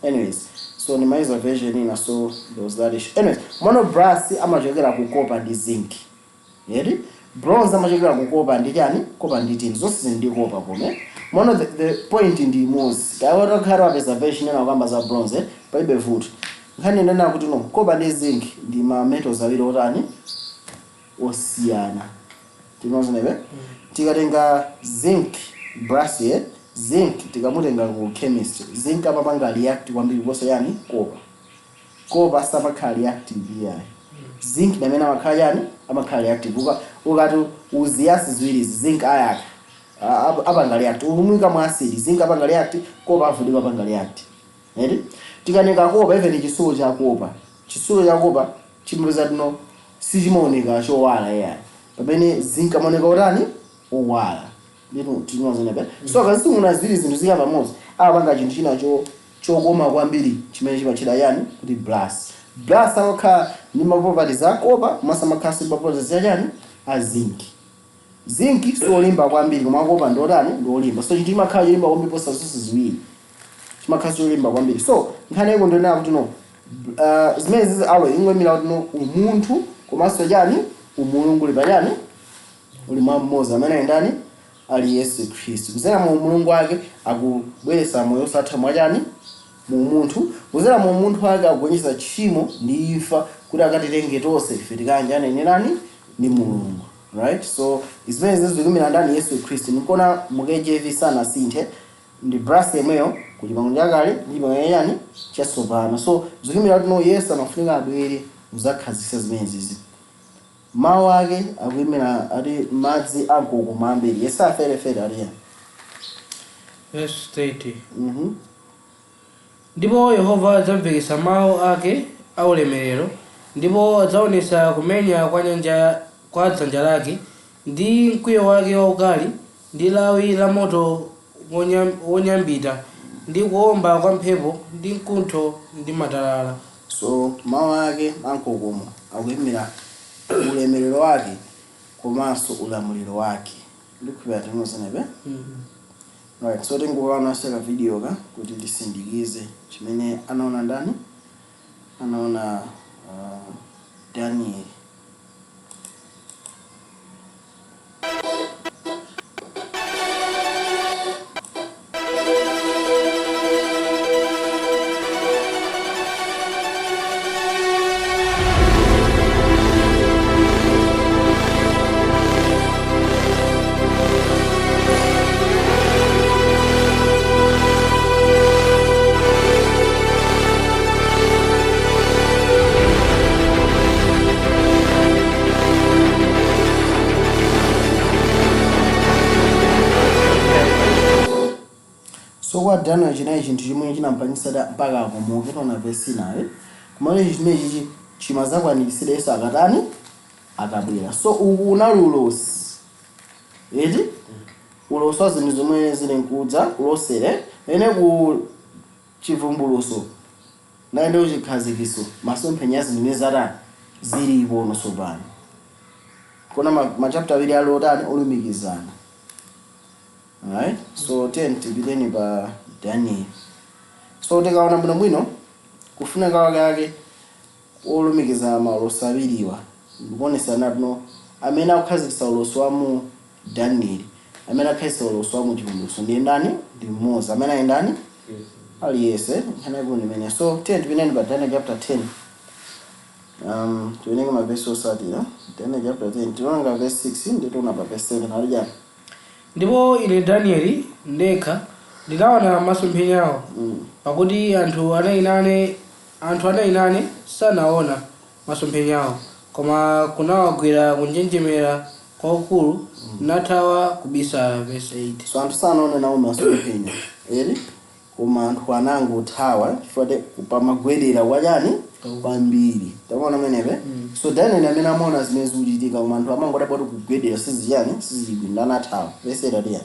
Anyways, so nimaiza version ina, so there was that issue. Anyways, mono brass amachokera ku copper ndi zinc yeti, bronze amachokera ku copper ndi chani, copper ndi tin. Zonse ndi copper kome mono the point ndi imodzi. Kawatokhala wapeza version ina kukamba za bronze, eh? Palibe vuto. Nkhani ndena kuti no copper ndi zinc ndi ma metals awiri otani osiyana. Tinozenebe tikatenga zinc brass, ye zinc tikamutenga ku chemistry, zinc amapanga react kwambiri kuposa yani copper. Copper samakhala reactive yayi. Zinc namene amakhala yani amakhala reactive. Ukati uziyasi ziwirizi, zinc ayaka apanga react. Umuyika mu acid, zinc apanga react, copper avutika apanga react. Eti tikatenga copper, even chitsulo cha copper, chitsulo cha copper chimapeza tino sichimaoneka chowala yayi, pamene zinc amaoneka utani owala. Ndinu tinozenepe. So akazisunguna ziwiri zinthu zika pamodzi amapanga chinthu china chokoma kwambiri chimene chimachita yani kuti brass. Brass amakhala ndi ma properties a copper komanso amakhala ndi ma properties a chani a zinc. Zinc siolimba kwambiri koma copper ndi otani ndi olimba. So chinthu chimakhala cholimba kwambiri posa zonse ziwiri chimakhala cholimba kwambiri. So nkhani yako ndionera kuti no zimene zizi alloy ingomira kuti no umunthu komanso chani umulungu uli pachani uli mwa mmodzi amene ali ndani ali Yesu Khristu. Kuzera mu umulungu wake akubweretsa moyo osatha mwachani mu umunthu. Kuzera mu umunthu wake akugonjetsa tchimo ndi imfa kuti akatitenge tonse ife tikayanjane ndi nani ndi Mulungu, right? So zimene zizi zikumira ndani Yesu Khristu. Nikona mu KJV sanasinthe, ndi brass yemweyo ku chipangano chakale ndi chipangano chani chatsopano. So zikumira kuti no Yesu amafunika abwere muzakhazikitsa zimene zizi. Mawu ake akuyimira ati madzi ankokoma ambiri. Yesaya 30 ati yani. Verse 30. Ndipo Yehova adzamveketsa mawu ake aulemerero, ndipo adzaonetsa kumenya kwa nyanja kwa dzanja lake, ndi mkwiyo wake waukali, ndi lawi la moto wonyambita, ndi kuwomba kwa mphepo, ndi mkuntho ndi matalala. So mawu ake ankokoma akuyimira ulemerero wake komanso ulamuliro wake. Ndikuphera tinozenepe. Right, so tingokaona ka video ka kuti tisindikize chimene anaona ndani anaona Daniel. kwa Daniel chinayi chinthu chimwe chinampangisa mpaka akomoke. Tona vesi naye kumene chimene chichi chimazakwaniritsidwa Yesu akatani? Akabwera. So uku unali ulosi, eti? Ulosi wa zinthu zomwe zili nkudza, kulosere ene ku Chivumbuluso naende kuchikhazikiso, masomphenya zinthu zimene zatani? Zilipo nosopano. Kona machapter awiri ali otani? Olumikizana. Alright, so 10 tipiteni pa Daniel. So tikaona bwinobwino kufuna kawake olumikiza maulosi awiriwa, ndikuonesa natino amene akukhazikitsa ulosi wa mu Daniel, amene akukhazikitsa ulosi wa mu Chivumbuluso ndiye ndani? Ndi mmodzi amene ali ndani? Aliyese nkhani imene. So 10 tipiteni pa Daniel chapter 10. Tiwerenge mavesi osatira. Daniel chapter 10, tiwerenga verse 6, nditiona pa verse 7 ali chani? Ndipo ine Danieli ndekha ndinaona masomphenyawo, pakuti anthu anayi nane sanaona masomphenyawo, koma kunawagwera kunjenjemera kwakukulu, nathawa kubisala. Verse 8. So anthu sanaone nawo masomphenya eri, koma anthu anangothawa chifukwa pamagwerera kwachani? Kwambiri. Taona menepe. So Daniel amene amaona zimene zikuchitika, koma anthu amangodabwa kuti kugwedera sizichani, sizibwino, anathawa. Verse 8 ati yani?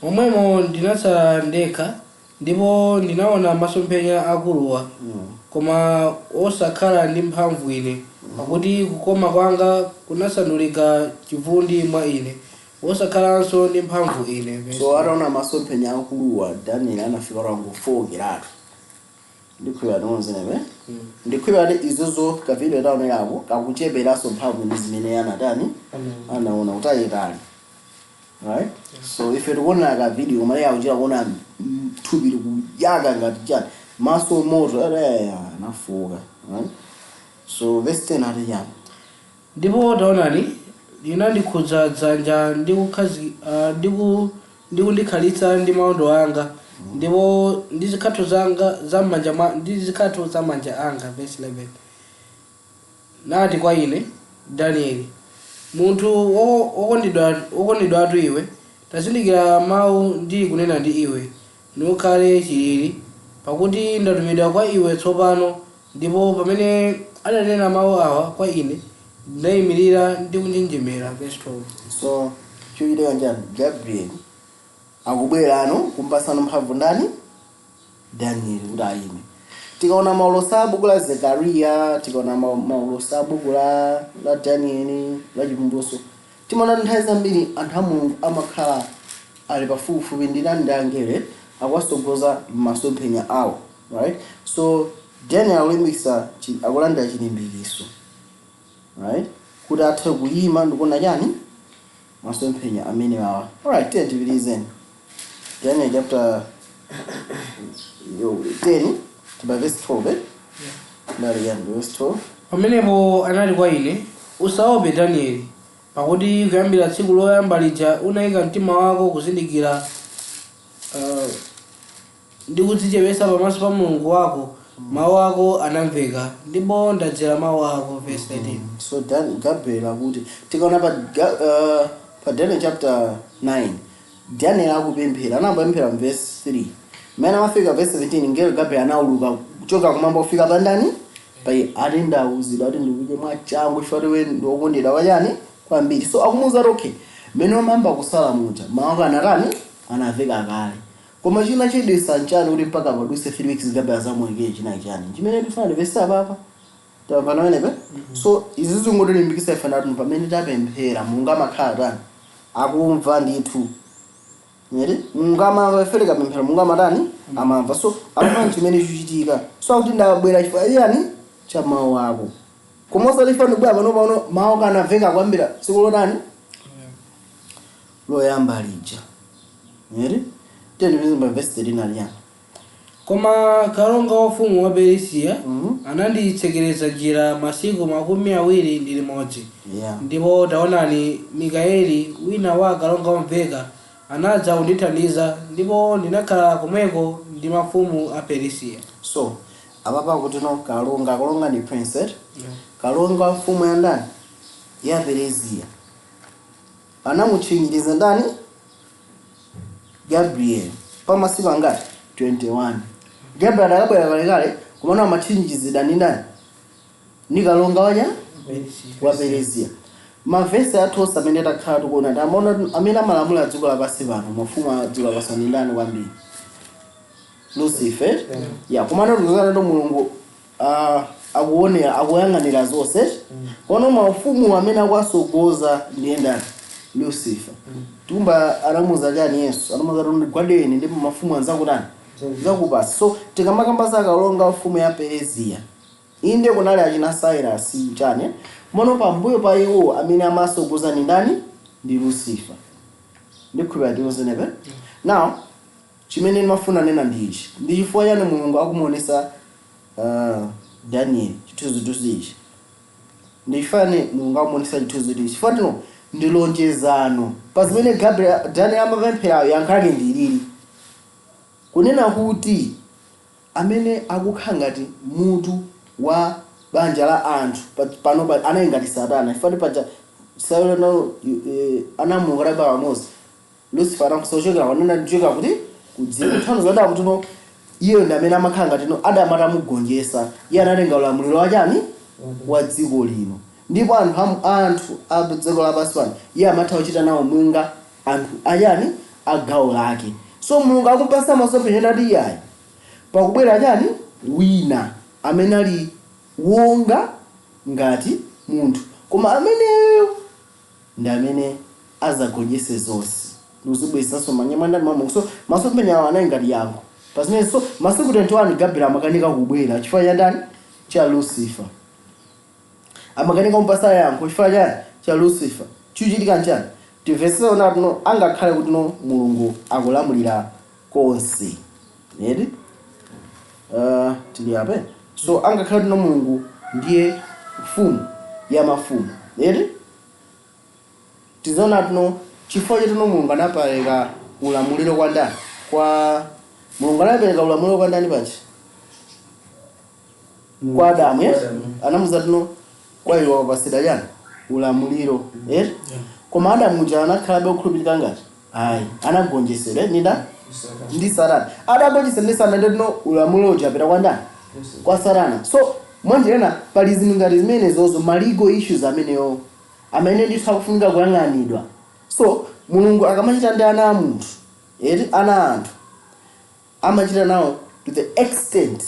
Momwemo ndinatsala ndekha, ndipo ndinaona masomphenya akuluwa, koma osakhala ndi mphamvu ine, pakuti kukoma kwanga kunasandulika chivundi mwa ine, osakhalanso ndi mphamvu ine. Verse So ataona masomphenya akuluwa, Daniel anafika tangofokeratu. Ndikhulupirira tikonzenepe. Ndikhulupirira kuti izozo kavideo taonerako kakucheperanso mphamvu ndi zimene anatani? Anaona kutalitali, right? So ife tikuonera ka video, koma iye akuchita kuona thupi likuyaka ngati chani, maso moto, aya anafuka, right? So verse 10 ati chani? Ndipo taonani, linandikhudza dzanja ndi kundikhalitsa ndi maondo anga, ndipo ndi zikhatho zanga za m'manja ndi zikhatho za manja anga. Verse 11, nati kwa ine, Danieli, munthu wokondedwatu iwe, tazindikira mawu ndi kunena ndi iwe, nukhale chilili, pakuti ndatumidwa kwa iwe tsopano. Ndipo pamene adanena mawu awa kwa ine, ndinayimirira ndi kunjenjemera. Verse 12. So chochitika njani? Gabriel akubwera ano kumpasana mphamvu ndani? Daniel, kuti ayime. Tikaona maulosi a buku la Zekariya, tikaona maulosi a buku la Danieli, la Chivumbulutso, timaona nthawi zambiri anthu a Mulungu amakhala ali pafupifupi ndi ndani? Ndi angelo, akuwasogoza m'masomphenya awo, right? So Daniel akulimbikitsa, akulandira chilimbikiso, right, kuti athe kuyima ndikuona chani? Masomphenya amene awa. Alright, tiye tipitizeni Daniel chapter 10, tiba verse 12, eh? Ndali yani verse 12? Pamenepo anati kwa ine, usaope Danieli, pakuti kuyambira tsiku loyamba lija unayika mtima wako kuzindikira ndi kudzichepetsa pamaso pa Mulungu wako, mawu ako anamveka, ndipo ndadzera mawu ako. Verse 13. So Gabriel akuti tikaona pa Daniel chapter 9, Daniel akupemphera, anapemphera mu verse 3. Mmene amafika verse 17, ngelo Gabriel anauluka kuchoka kumwamba kufika pandani? Pai. Ati ndawuzidwa ati ndikuke mwachangu chifukwa iwe ndi wokondedwa wachani? Kwambiri. So akumuwuza kuti okay, mmene umamba kusala muja, mawu ako anatani? Anamveka kale. Koma china chidisa nchani kuti mpaka paduse 3 weeks Gabriel azamuwekere? China chani chimene tifuna ndivese apapa? Tamva pamenepe? So izi zingotilimbikitsa ife ndatu pamene tapemphera, Mulungu amakhala tani? Akumva ndithu. Eri Mulungu amamva. Ife tikapemphera, Mulungu amatani? Amamva. So amamva chimene chikuchitika. So akuti ndabwera chifukwa chani? Cha mawu ako. Koma osati ife ndikubwera pano pano, mawu kanamveka kwambira tsiku lotani? Loyamba lija. Eri tiyeni verse 13 ali yani? Koma kalonga wa ufumu wa Perisiya ananditsekereza njira masiku 21. Ndipo taonani, Mikaeli, wina wa akalonga omveka, anadza kundithandiza, ndipo ndinakhala komweko ndi mafumu a Perisiya. So apapa kuti no kalonga, kalonga ndi prince, eh? Kalonga wa mfumu ya ndani? Ya Peresiya anamutchinjiriza ndani? Gabriel. Pa masiku angati? 21. Gabriel adakabwera kalekale, komano amatchinjizidwa ndi ndani? Ndi kalonga waja wa Perezia. Mavesi athu onse amene takhala tikuona, tamaona amene amalamula dziko lapansi pano, mafumu a dziko lapansi ndi ndani kwambiri? Lucifer. Ya, komano tikuzana ndo Mulungu akuonera, akuyang'anira zonse. Kono mafumu amene akuwasogoza ndiye ndani? Lucifer. Tikumba anamuza chani Yesu? Anamuza kuti gwadeni ndipo mafumu anzakutani? Zakupasa. So tikamakamba za kalonga mfumu ya Perezia, inde kunali achina Cyrus chani, mono pambuyo pa iwo amene amasogoza ndi ndani? Ndi Lucifer. Ndikhulupirira tiwozenepe. Now chimene ndimafuna nena ndi ichi: ndi chifukwa chani Mulungu akumuonesa Daniel chithunzithunzi ichi? Ndi chifukwa chani Mulungu akumuonesa chithunzithunzi ichi? Chifukwa tino ndi lonjezano pa zimene Gabriel, Daniel amapempherayo. Yankho lake ndi ilili, kunena kuti amene akukhala ngati mutu wa banja la anthu pano anali ngati Satana. Chifukwa paja Satana anamuka pamodzi, Lucifer anakusochokera kwanena ndichoka kuti kudziko nthawi zada kuti no, iye ndi amene amakhala ngati no Adamu atamugonjetsa, iye anatenga ulamuliro wachani? Wa dziko lino. Ndipo anthu anthu a dziko lapansi pano iye amatha kuchita nawo munga anthu achani? A gawo lake. So Mulungu akumpasa masomphenya ati iyayi, pakubwera chani? Wina amene ali wonga ngati munthu, koma ameneyo ndi amene azagonjetse zonse ndikuzibweretsanso manyama ndani mwa Mulungu. So masomphenya awo anali ngati yankho pazimene. So masiku 21 Gabriel amakanika kubwera chifukwa cha ndani? Cha Lucifer. Amakanika kumpasa yankho chifukwa chani? Cha Lucifer. Chikuchitika nchani? Timvetsetse kuti no, angakhale kuti no, Mulungu akulamulira konse eti, tili ape. So angakhale kuti no, Mulungu ndiye mfumu ya mafumu eti, tizaona tino chifukwa chatino Mulungu anapereka ulamuliro kwa ndani? Kwa Mulungu anapereka ulamuliro kwa ndani pachi? Kwa Adamu, yes? Anamuza tino kwa iwo wapasida chani? Ulamuliro, yes? Koma Adamu uja anakhalabe okhulupirika ngati? Ayi, anagonjetsedwa ninda ndi Satana. Adagonjetsedwa ndi Satana, nditino ulamuliro uja apita kwa ndani? Kwa Satana. So mwanjirena pali zinthu ngati zimenezozo, ma legal issues amenewo amene ndithu akufunika kuyang'anidwa. So Mulungu akamachita ndi ana a munthu eti, ana a anthu, amachita nawo to the extent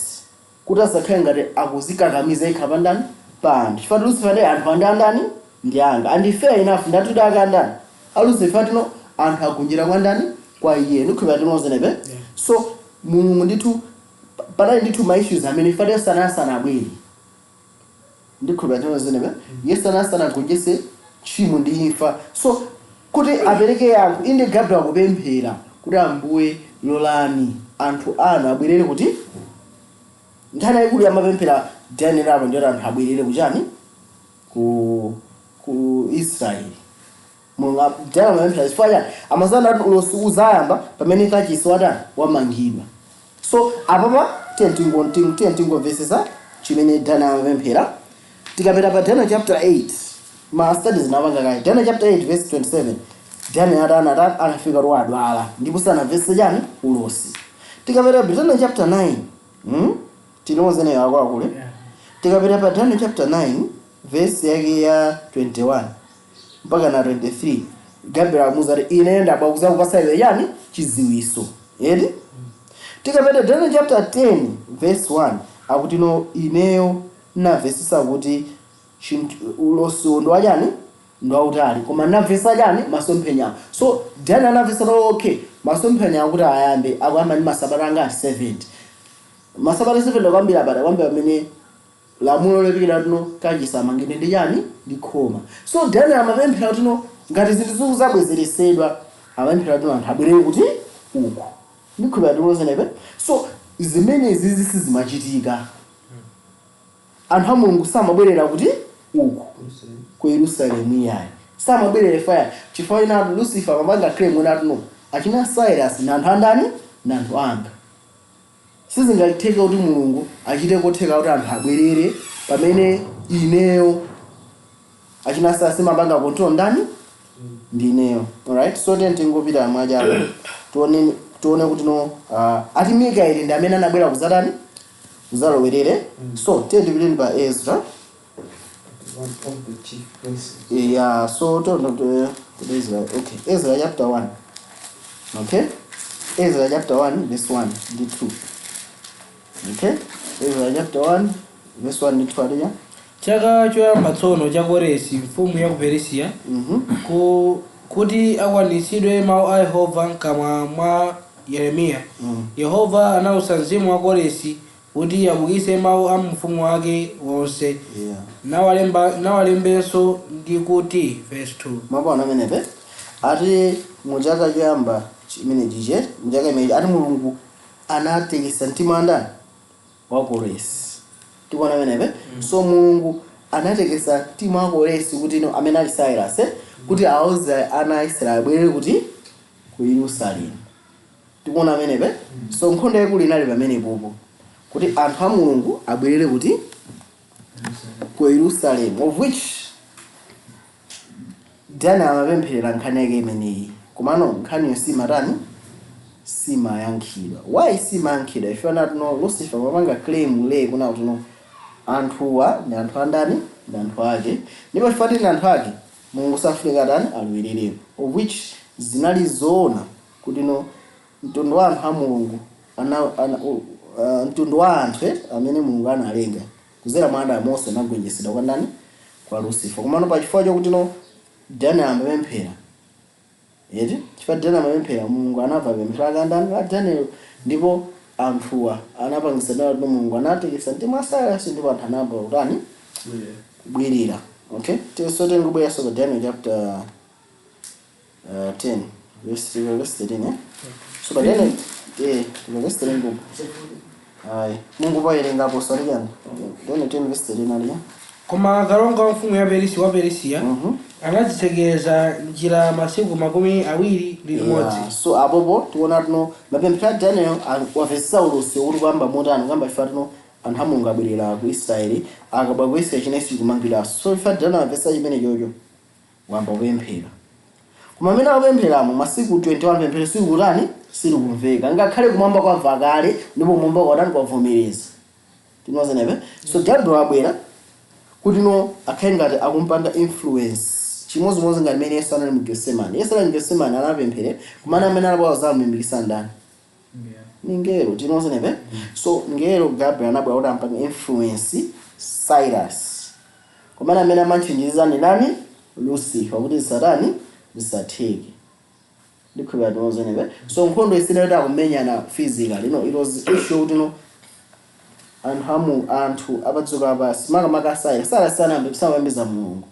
kuti asakhale ngati akuzikakamiza yekha pa ndani? Pa anthu. Chifukwa Lucifer ndi anthu andi andani? Ndi anga. And fair enough, ndatuti aka andani? A Lucifer. Tino anthu agonjera kwa ndani? Kwa iye. Ndikhulupirira tinozenepe. So Mulungu ndithu panali ndithu ma issues amene ifate Yesu anasanabwere. Ndikhulupirira tinozenepe. Yesu anasanagonjetse tchimo ndi imfa. So kuti apereke yankho, inde Gabriel akupemphera kuti Ambuye lolani anthu anu abwerere. Kuti nkhani yayikulu amapemphera Daniel apo ndiyoti anthu abwerere kuchani? Ku Israeli. Mulungu Daniel amapemphera chifukwa chani? Amazana kuti ulosi uzayamba pamene kachisi watani? Wamangidwa. So apapa tiye tingomvetsetsa chimene Daniel amapemphera. Tikapita pa Daniel chapter 8, ma studies napanga kale, Daniel chapter 8 verse 27, Daniel atana anafika kuti wadwala ndipo sanamvetse chani? Ulosi. Tikapita pa Daniel chapter 9, Tinozeneyo akuluakulu. Tikapita pa Daniel chapter 9 verse yake ya 21 mpaka na 23, Gabriel amuza kuti ine ndabwa kuzakupasa iwe yani? Chiziwiso eti. Tikapita Daniel chapter 10 verse 1, akuti no, ineyo namvesesa kuti ulosi ndo wachani? Ndo wautali, koma namvesa chani? Masomphenya. So Daniel anamvesa, okay, masomphenya akuti ayambe, akuyamba ndi masabata angati? 70. Masabata 70 kwambiri abada kwambiri pamene lamulo lopikira tino kachisi amangidwe ndi chani? Ndi khoma. So Daniel amapemphera tino ngati zinthu zikuzabwezeresedwa, amapemphera tino anthu abwerere kuti? Uku. Ndikhulupirira tinozenepe. So zimenezi sizimachitika, anthu a Mulungu samabwerera kuti? Uku ku Yerusalemu iyayi, samabwerera faya. Chifukwa inatu Lucifer amapanga claim inatu no, achina Cyrus na anthu andani? Na anthu anga. Sizingatheke kuti Mulungu achite kotheka kuti anthu abwerere pamene ineyo achina Cyrus mapanga control ndani? Ndineyo. Alright, so tiye tingopita mwachalo, tione Tione kuti no ati Mikaeli ndi amene anabwera kuzatani, kuzalowerere. So tiye tipiteni pa Ezra. One of the chief princes. Yeah, so to Ezra. Okay, Ezra chapter 1. Okay, Ezra chapter 1 verse 1 ndi 2. Okay, Ezra chapter 1 verse 1 ndi 2 alija. Chaka choyamba tsono cha Koresi mfumu ya ku Perisiya, kuti akwaniritsidwe mawu a Yehova mkamwa mwa Yeremiya, Yehova anawusa mzimu wa Koresi kuti abukitse mawu a mfumu wake wonse, nawalembenso ndi kuti, verse 2. Mapano amenepe ati muchaka choyamba chimene chiche, muchaka imenechi, ati Mulungu anatekesa mtima andani? Wa Koresi. Tikuona amenepe. So Mulungu anatekesa mtima wa Koresi kuti ino amene ali Cyrus, kuti auze ana a Israeli abwerere kuti? Ku Yerusalemu. Tikuona amenepe. So nkhondo yaikulu inali pamenepopo, kuti anthu a Mulungu abwerere kuti? Ku Yerusalemu, of which Daniel amapempherera nkhani yake imeneyi. Komano nkhaniyo simatani? Simayankhidwa. Why simayankhidwa? Ife anati no Lucifer mapanga claim le kuna kuti no anthuwa ndi anthu andani? Ndi anthu ake, ndipo chifukwa ndi anthu ake, Mulungu safunika tani? Alwererepo, of which zinali zoona kuti no mtundu wa anthu a Mulungu mtundu wa anthu amene Mulungu analenga kuzera mwa Adamu Mose anagonjetsedwa kwa ndani? Kwa Lucifer. Komano pachifukwa chokuti no Daniel amapemphera eti, chifukwa Daniel amapemphera, Mulungu anamva pemphero ake andani? La Daniel. Ndipo anthuwa anapangisa nawo kuti Mulungu anatekesa mtima wa Cyrus, ndipo anthu anayamba kutani? Kubwirira. Okay, so tingubweranso pa Daniel chapter 10 verse 3, verse 13, eh? So pa Daniel verse 13 ngubu ayi, Mungu payerengapo saliyani Daniel 10 verse 13 aliya. Koma kalonga wa mfumu ya Perisi wa Perisiya anadzitsekereza njira masiku 21. Yeah. So apopo tiona tino mapemphero a Daniel wamvetsetsa ulosi kuti kuyamba motani, kuyamba ife tino anthu a Mulungu abwerera ku Israeli. Akabwera ku Israeli, chinenso chikumangidwanso. So ife Daniel amvetsetsa chimene chocho, wamba kupemphera. Koma amene akupempheramo masiku 21, pemphero sikutani? Silikumveka, ngakhale kumwamba kwamva kale, ndipo kumwamba kwatani? Kwavomereza. Tinozenepe. So Gabriel abwera kuti no akhale ngati akumpanga influence, chimodzimodzi ngati mmene Yesu anali mu Getsemani. Yesu ali mu Getsemani anapemphere, kumene amene anabwera zamulimbikitsa ndani? Ni ngelo. Tinozenepe. So ngelo Gabriel anabwera kuti ampange influence Cyrus, kumene amene amantchinjiriza ndi nani? Lucifer, kuti zisatani? Zisatheke. Ndikhulupirira tinozenepe. So nkhondo isinali kuti akumenyana physically. No, it was issue kuti no anthu amu anthu apadzuka pasi, makamaka Cyrus. Cyrus sanambe samapembedza Mulungu.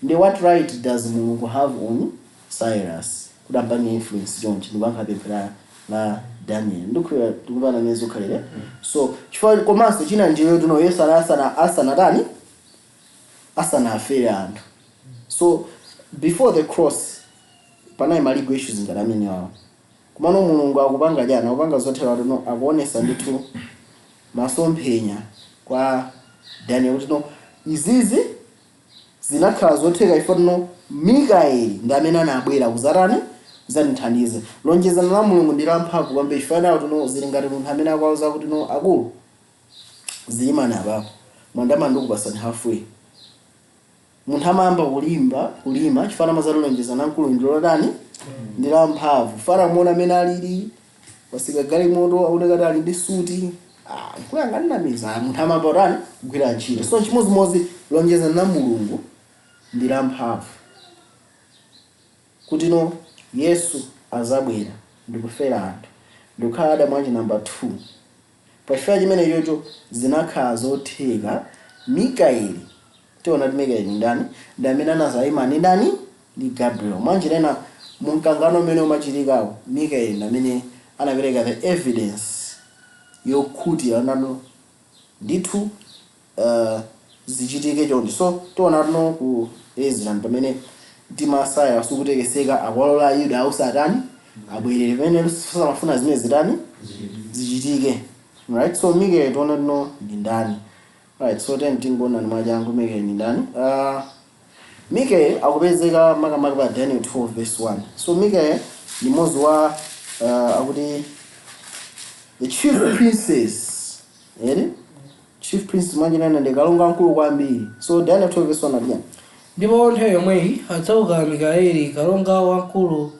Ndi what right does Mulungu have on Cyrus kuti ampange influence chonchi ndikuyankha pemphero la Daniel? Ndikhulupirira tikupana mene zikhalire. So chifukwa komanso china ndiyo tino Yesu asanatani, asanafere anthu. So before the cross panali ma legal issues ngati amene wawo. Komano Mulungu akupanga chani? Akupanga zothera tino akuonesa ndithu masomphenya kwa Daniel kuti no izizi zinakhala zotheka ifo tino Mikaeli ndi amene anabwera kuzatani? Kuzatithandiza. Lonjezano la Mulungu ndi lamphamvu kwambiri, chifukwa tino zili ngati munthu amene akuwauza kuti no akulu, zilimani apapo, mwandama ndikupasani halfway. Munthu amayamba kulimba kulima chifukwa amazati lonjezano mkulu ndi lotani? Ndi lamphamvu. Fana muona amene alili wasika galimoto, aoneka kuti ali ndi suti, ah, nkuyang'anamiza munthu amayamba kutani? Kugwira ntchito. So chimodzimodzi lonjezano la Mulungu ndi lamphamvu, kuti no Yesu azabwera ndikufera anthu, ndikukhala Adamu wachi namba 2. Pachifukwa chimene chocho zinakhala zotheka. Mikaeli, tiona kuti Mikaeli ndani? Ndi amene anazayima ndi ndani? Ndi Gabriel. Mwanjira ina, mumkangano umene umachitikawo, Mikaeli ndi amene anapereka the evidence yokhutira nano ndithu zichitike chonchi. So tiona tino ku Ezra pamene mtima wa Cyrus ukutekeseka, akuwalola Ayuda ausatani abwerere, pamene samafuna zimene zitani? Zichitike, right? So Mikaeli tiona tino ndi ndani, right? So then tingoona mwachangu Mikaeli ndi ndani. Mikaeli akupezeka makamaka pa Daniel 12 verse 1. So Mikaeli ndi mmodzi wa Akuti the chief princes ere, chief prince mwanjinana ndi kalonga mkulu kwambiri. So Daniel 12 verse 1 again. Ndipo nthawi yomweyi adzauka Mikaeli kalonga wamkulu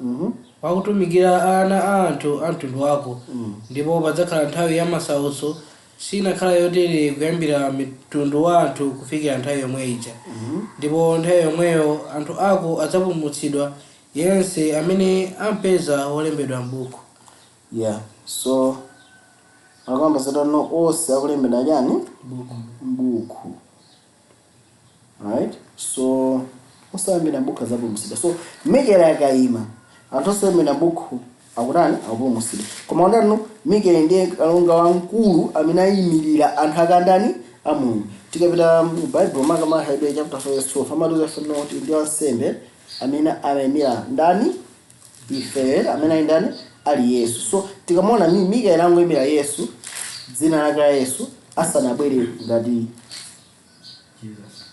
wakutumikira ana a anthu a mtundu wako, ndipo padzakhala nthawi ya masautso sinakhala yotere kuyambira mitundu wa anthu kufikira nthawi yomwe ija. Ndipo nthawi yomweyo anthu ako adzapulumutsidwa, yense amene ampeza wolembedwa m'buku. Yeah, so akamba zatano onse akulembedwa chani? Buku. Mbuku, right? So osayambira buku adzapulumutsidwa. So Mikaeli akayima, anthu osayambira buku akutani? Akupulumutsidwa. Koma ndanu Mikaeli ndiye kalonga wamkulu amene ayimirira anthu akandani? A Mulungu. Tikapita mu Bible, maka ma Hebrew chapter 4 verse 12, amatiuza fano kuti ndi wansembe amene amayimira ndani? Ife, amene ali ndani? Ali Yesu. So tikamaona Mikaeli angoyimira Yesu, dzina lake la Yesu asanabwere ngati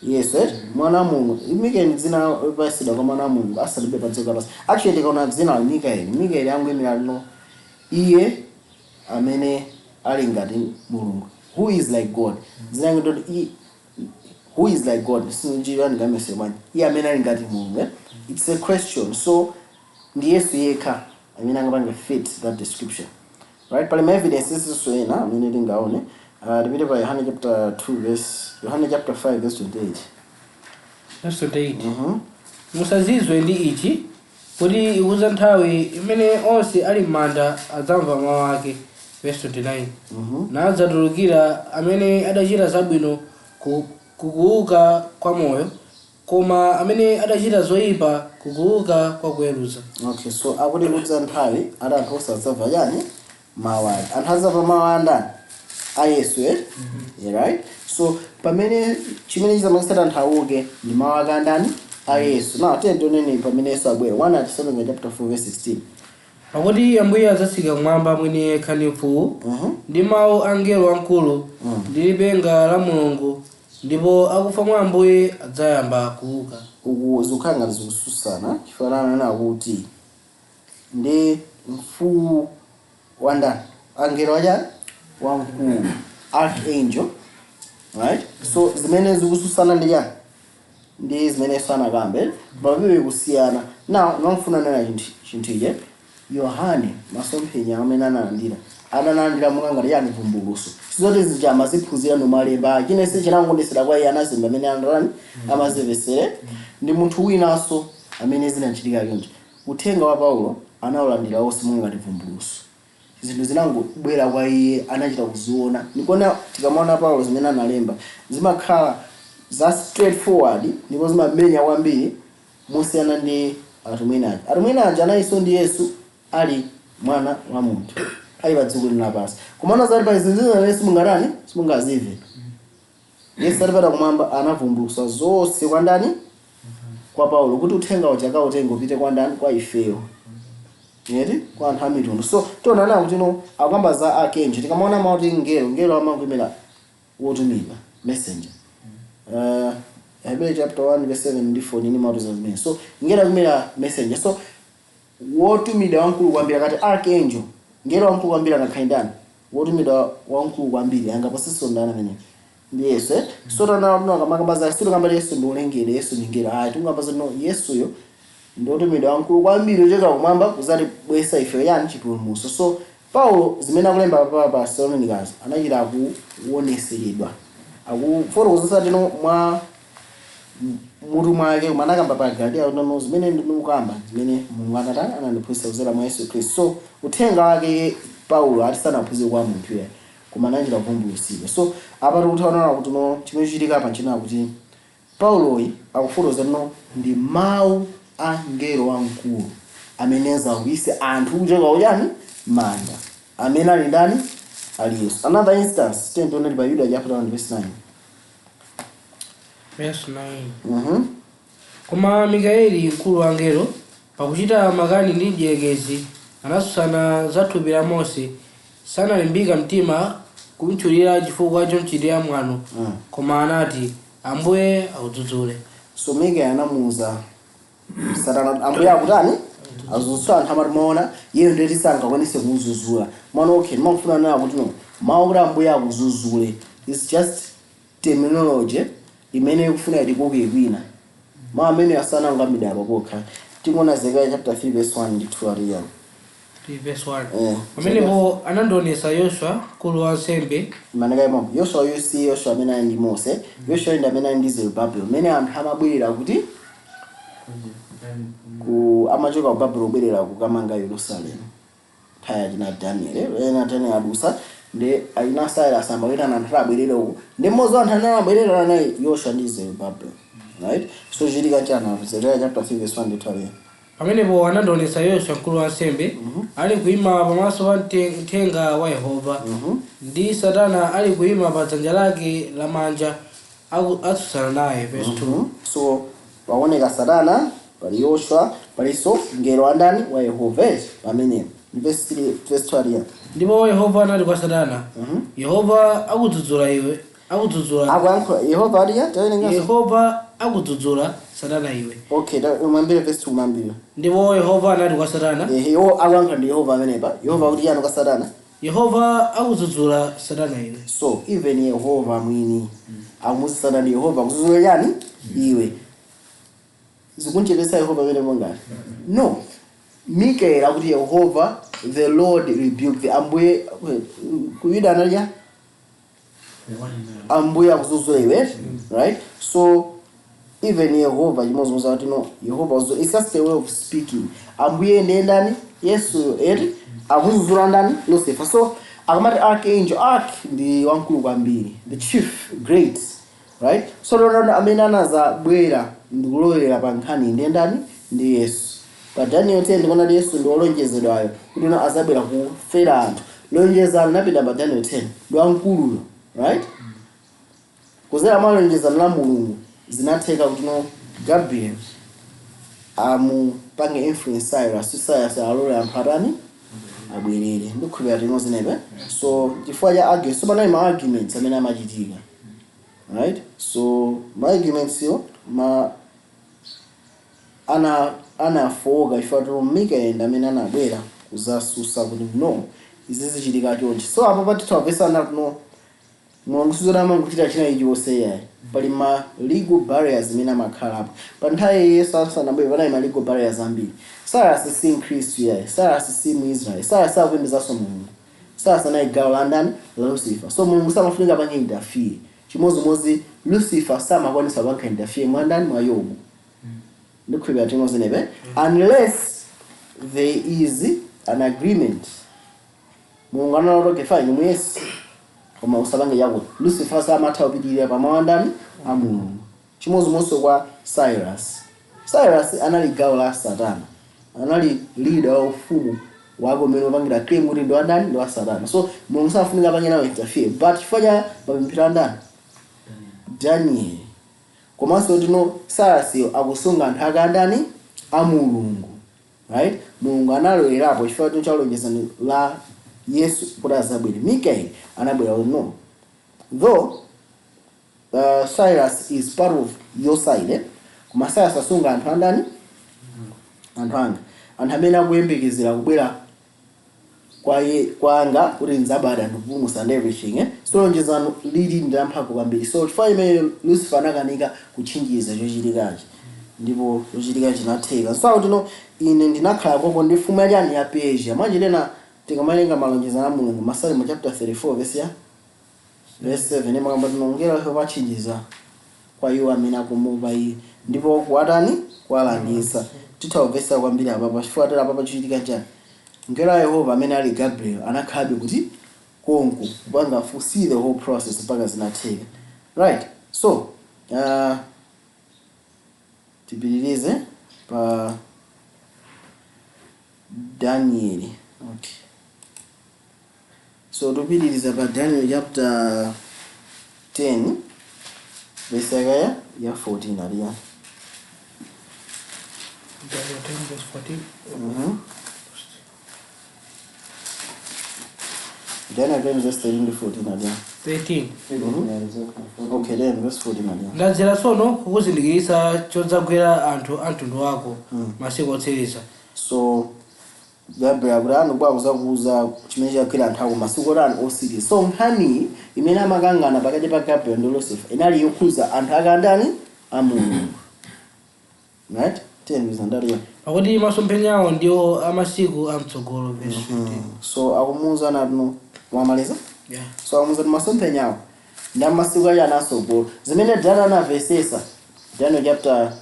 Yesu, eh? Mwana wa Mulungu. Mikaeli dzina lopasidwa kwa mwana wa Mulungu asanabwere pa dziko lapansi. Actually, tikaona dzina la Mikaeli, Mikaeli angoyimira no iye amene ali ngati Mulungu, who is like God. Dzina lake ndoti who is like God, sinjira ndingamese bwanji, iye amene ali ngati Mulungu, eh? It's a question. So ndi Yesu yekha amene angapange fit that description, right? Pali ma evidences so ena amene tingaone. Tipite pa Yohane chapter 2 verse, Yohane chapter 5 verse 28. Verse 28. Mhm. Musazizwe ndi ichi, kuti ikuza nthawi imene onse ali m'manda adzamva mawu ake. Verse 29. Nadzatulukira amene adachita zabwino kukuuka kwa moyo, koma amene adachita zoyipa kukuuka kwa kuweruza. Okay, so akuti kudza nthawi ati anthu osadzamva chani? Mawu ake. Anthu adzamva mawu a ndani? A Yesu, eh? Yeah, right. So pamene chimene chizamakisati anthu auke ndi mawu ake andani? A Yesu. Now tiye tioneni pamene Yesu abwera, 1 Thesalonica chapter 4 verse 16. Pakuti Ambuye adzatsika kumwamba mwini yekha ndi mfuwu, ndi mawu a mngelo wamkulu, ndi lipenga la Mulungu, ndipo akufa mwa Ambuye adzayamba kuuka. Uku zikukhala ngati zikususana, chifukwa ananena kuti ndi mfuwu wa ndani? Angelo achani? Wamkulu, archangel, right? So zimene zikususana ndi chani? Ndi zimene sanakambe papibe kusiyana. Now ndimafuna nena chinthu iche. Yohane masomphenya amene analandira, analandira monga ngati yani? Vumbuluso. Sizoti zija amaziphunzira nomalemba chinense chinangondesera kwa iye, anazimba amene anatani, amazimvesere. Ndi munthu winanso amene zinachitika choncho. Uthenga wa Paulo anawulandira wonse monga ngati vumbuluso. Zinthu zinangobwera kwa iye, anachita kuziona. Ndikuona tikamaona Paulo zimene analemba zimakhala za straightforward ndipo zimamenya kwambiri, mosiyana ndi atumwi aja. Atumwi aja analinso ndi Yesu ali mwana wa munthu ali pa dziko lino lapansi, komano zali pa zinthu zimene simungatani, simungazive. Yesu atapita kumwamba anavumbulutsa zonse kwa ndani? Kwa Paulo, kuti uthenga uja akautenga upite kwa ndani? Kwa ifeyo eti, kwa anthu a mitundu. So tionana kuti no akamba za archangel. Tikamaona mawu kuti ngelo, ngelo amakuimira wotumidwa, messenger. Hebrew chapter 1 verse 7 ndi 4 nini mauti za zimene. So ngelo akumira messenger. So wotumidwa wamkulu kwambiri akati archangel, ngelo wamkulu kwambiri angakhale ndani? Wotumidwa wamkulu kwambiri angaposenso ndani amene ndi Yesu, eh? So tana no akamakamba za, sitikamba Yesu ndi ulengedwe, Yesu ndi ngelo, ayi. Tikamba za no Yesuyo ndi wotumidwa wamkulu kwambiri ochokera kumwamba kuzatibwesa ife yani? Chipulumutso. So Paulo zimene akulemba pa Thessalonians anachita akuoneseredwa, akufotokozesa tino mwa mutu mwake, koma anakamba pa Galatia nono zimene ndikukamba, zimene Mulungu anatani? Anandiphunzitsa kudzera mwa Yesu Khristu. So uthenga wake Paulo ati sanaphunzire kwa munthu yayi, koma anachita kuvumbulutsidwa. So apa tikuthaonana kuti no chimene chichitika apa nchina kuti Pauloyi akufotokoza no ndi mawu a mngelo wamkulu amene azaukitse anthu kuchoka kuchani? Manda, amene ali ndani? Ali Yesu. Another instance, tiye pa Yuda chapter 1 verse 9. Verse 9. Koma Mikaeli mkulu wa angelo, pakuchita makani ndi mdierekezi, anatsutsana za thupi la Mose, sanalimbika mtima kumtchulira chifukwa chomchitira mwano, koma anati, "Ambuye akudzudzule." So Mikaeli anamuuza Satana, "Ambuye akutani?" Azuzula anthu amati maona iyeyo ndeti sangakwanise kumuzuzula mwana. Okay, ndimafuna nawo kuti no, mawu kuti Ambuye akuzuzule is just terminology imene ikufuna itikoke kwina. Mawu amene asanangambidwe apa pokha. Tikuona Zekariya chapter 3 verse 1 ndi 2 aliyani? 3 verse 1. Eh. Pamenepo anandionetsa Yoswa mkulu wa ansembe. Manaka imamo Yoswa uyu si Yoswa amene ali ndi Mose. Yoswa ndi amene ali ndi Zerubabeli, mmene anthu amabwerera kuti ku amachoka ku Babuloni kubwerera kukamanga Yerusalemu nthawi yachina Daniel. Ena Daniel adusa ndi achina Cyrus amawitana anthu abwerere uku, ndi mmodzi wa anthu amene anabwerera naye Yoswa ndi Zerubabeli, right? So chitika chana Zekariya chapter 3 verse 1 ndi 2. Pamenepo anandionetsa Yoswa mkulu wa ansembe ali kuyima pamaso pa mthenga wa Yehova, ndi Satana ali kuyima pa dzanja lake lamanja atsutsana naye. Verse 2. So paoneka Satana, pali Yoswa, palinso ngelo andani? Wa Yehova, eh, pamenepo. Verse 3, verse 2 aliya? Ndipo Yehova anati kwa Satana, "Yehova akudzudzula iwe, akudzudzula." Akuyankhula Yehova aliya? Tawerenganso. "Yehova akudzudzula Satana iwe." Okay, umambire verse 2, umambire. Ndipo Yehova anati kwa Satana. Ehe, iwo akuyankhula ndi Yehova amenepa. Yehova akuti chani kwa Satana? "Yehova akudzudzula Satana iwe." So even Yehova mwini akumuza Satana, "Yehova akudzudzula chani? Iwe." Zikunchepesa Yehova pamenepo ngati? No. Mikael akuti Yehova, "The Lord rebuke the," Ambuye kuyuda analya, "Ambuye akudzudzula iwe," right? So even Yehova chimodzimodzi akuti no, Yehova it's just a way of speaking. Ambuye ndiye ndani? Yesu eti akudzudzula ndani? Lucifer. So akamati archangel, arch ndi wamkulu kwambiri, the chief, great, right? So lero amene anazabwera ndikulowera pa nkhani ndiye ndani? Ndi Yesu. Pa Daniel 10 ndikuona kuti Yesu ndi wolonjezedwayo kuti no, azabwera kufera anthu. Lonjezano linapita pa Daniel 10, ndi wamkuluyo, right? Kuzera mwa lonjezano la Mulungu zinatheka kuti no, Gabriel amupange influence Cyrus, Cyrus alole anthu atani? Abwerere. Ndikukhulupirira tinozinepe. So chifukwa cha argument, so panali ma arguments amene amachitika, right? So ma arguments yo ma ana anafowoka chifukwa to Mikael amene anabwera kuzasusa kuti no, izi zichitika chonchi. So apo patitha verse anati no, Mulungu sizoti amangochita china chilichonse yayi. Pali ma legal barriers imene amakhalapo. Pa nthawi Yesu asanabwere panali ma legal barriers ambiri. Cyrus si Mkhristu yayi, Cyrus si Muisraeli, Cyrus sakupembedzanso Mulungu. Cyrus anali gawo la ndani? La Lucifer. So Mulungu samafunika pange interfere. Chimodzimodzi Lucifer samakwanisa kupanga interfere mwa ndani? Mwa Yobu. Ndikhulupirira tinozinepe, unless there is an agreement. Mulungu anati, "Okay, fine, muyesi, koma usapange chakuti." Lucifer samatha kupitirira pamawu andani? A Mulungu. Chimodzimodzi kwa Cyrus. Cyrus anali gawo la Satana, anali leader wa ufumu wake umene upangira claim kuti ndi wandani? Ndi wa Satana. So Mulungu safunika apange nawo interfere, but chifukwa cha mapemphero andani? Daniel. Komanso tino Cyrus akusunga anthu ake andani? A Mulungu, right? Mulungu analowerapo chifukwa cha lonjezano la Yesu kuti azabwere. Mikael anabwera kuti no, though Cyrus is part of your side, eh? Koma Cyrus asunga anthu andani? Anthu anga, anthu amene akuyembekezera kubwera kwa kwanga kuti nzabada ndikupulumutsa and everything, eh? So lonjezano lili ndi lamphamvu kwambiri. So chifukwa imene Lucifer anakanika kutchinjiza chochitikachi, ndipo chochitika chinatheka. So akuti no, ine ndinakhala koko ndi mfumu yachani? Ya Persia. Mwanji lena tikamawerenga malonjezano a Mulungu, Masalimo chapter 34 verse ya verse 7 imakamba tinongera Yehova atchinjiza kwa iwo amene akumuopa iye, ndipo kuwatani? Kuwalanditsa. Titha kumvetsa kwambiri apapa chifukwa tera apapa chochitika chani? Mngelo wa Yehova amene ali Gabriel anakhalabe kuti konko kupanga foresee the whole process mpaka zinatheka, right? So tipitirize pa Daniel. Okay, so tupitiriza pa Daniel chapter 10 verse yake ya 14 aliya? Daniel 10 verse 14. Daniel 10 verse 13 ndi 14 aliya? 13. Okay, then verse 14 aliya? Ndadzera tsono kukuzindikiritsa chodzagwera anthu a mtundu wako masiku otsiriza. So Gabriel akuti anobwa kuzakuuza chimene chagwira anthu ako masiku otani? Osiriza. So nkhani imene amakangana pakati pa Gabriel ndi Lucifer inali yokhuza anthu ake andani? A Mulungu, right? Tiyeni. Pakuti masomphenyawo ndiwo amasiku amtsogolo. Verse 15. So akumuuza natino wamaliza. Yeah. So akumuuza kuti masomphenyawo ndi amasiku achi anasogolo. Zimene Daniel anamvesesa, Daniel chapter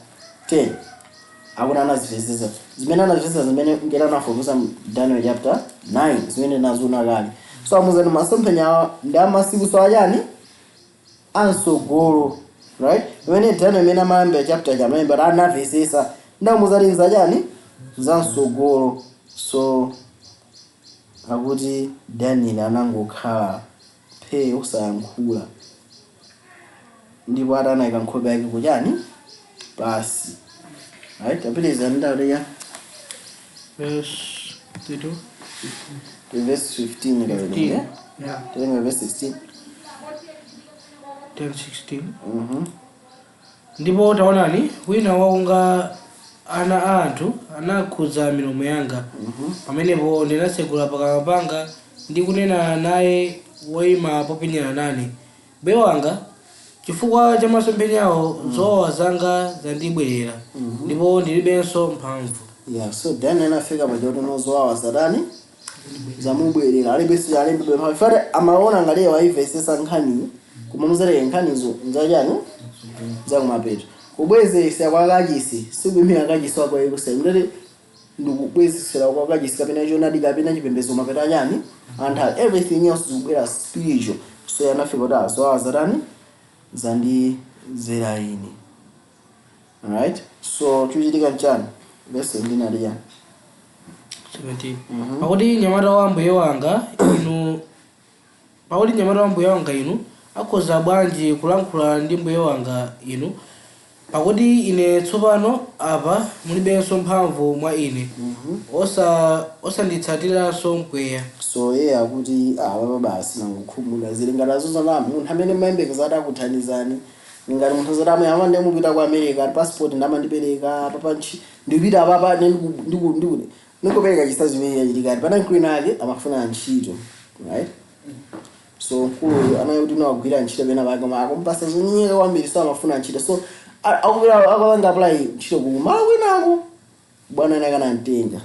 10, akuti anazivesesa zimene anazivesesa, zimene ngera anafotokoza mu Daniel chapter 9, zimene naziona kale. So amuuza kuti masomphenyawo ndi amasiku so achani? Ansogolo, right? Pamene Daniel imene amayamba chapter chamayamba anamvesesa, ndamuuza kuti nzachani? Zamsogolo. So akuti Daniel anangokhala phee, osayankhula, ndipo atanayika nkhope yake kuchani? Pasi, right? Apitiriza ndauliya. Verse 32. Verse 15 kawerenga. 15. Yeah. Tawerenga verse 16. 10 16. Ndipo taonani, wina wakunga ana a anthu anakhudza milomo yanga. Pamenepo ndinatsekula pakamwa panga ndi kunena naye woyima popenyana nane: "Mbuye wanga, chifukwa cha masomphenyawo zowawa zanga zandibwerera, ndipo ndilibenso mphamvu." Yeah, so Daniel anafika paja nozowawa zatani? Zamubwerera, alibenso, alibe mphamvu. Fate amaona ngati waimvesesa nkhani, koma muzateke nkhanizo nzachani? Zakumapeto. Kubwezesa kwa kachisi sikuyimira kachisi wako Yerusalemu, ndati ndikubwezesera kwa kachisi kapena chonadi kapena chipembedzo mapeto achani? Anthu, everything else zikubwera spiritual. So anafika kuti azowawa zatani? Zandizera ine, alright? So chochitika nchani? Verse ndinali chani? 17. Pakuti mnyamata wa mbuye wanga inu, pakuti mnyamata wa mbuye wanga inu akhoza bwanji kulankhula ndi mbuye wanga inu? Pakuti ine tsopano apa mulibenso mphamvu mwa ine, osanditsatiranso mpweya. So iye akuti apa basi nangokhumudwa, zili ngati azozana munthu amene mayembekeza ati akuthandizani, ngati munthu zoti amwe ama ndimupita ku America, passport ndamandipereka papa, ndipita apapa, ndikupereka chitsanzo chimene chachitikati pana mkulu ake amafuna ntchito, right? So mkuluyu anaye kuti unawagwira ntchito pena pake, koma akumpasa zonyenyeka kwambiri, so amafuna ntchito. So akupita akapanga apply ntchito ku malo kwinako, bwana ene akanamtenga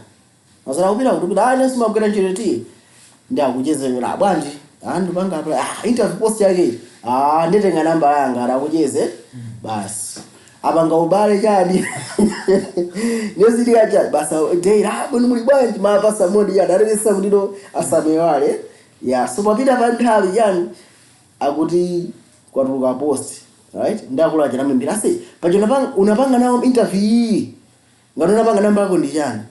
mazala akupita kuti kuti ah, nesi magwira ntchito ti ndi akucheze bwanji, ah, ndipanga apply, ah, interview post yake, ah, nditenga namba yanga, akucheze basi, apanga ubale chani, nezitika chani basa dei, ah, bwino, muli bwanji, mapasa modi yani alekesa kutino asamewale ya. So papita pa nthawi yani akuti kwatuluka post, right? Ndakula achinamembera ase paja unapanga nawo interview iyi, ngati unapanga namba yako ndi chani?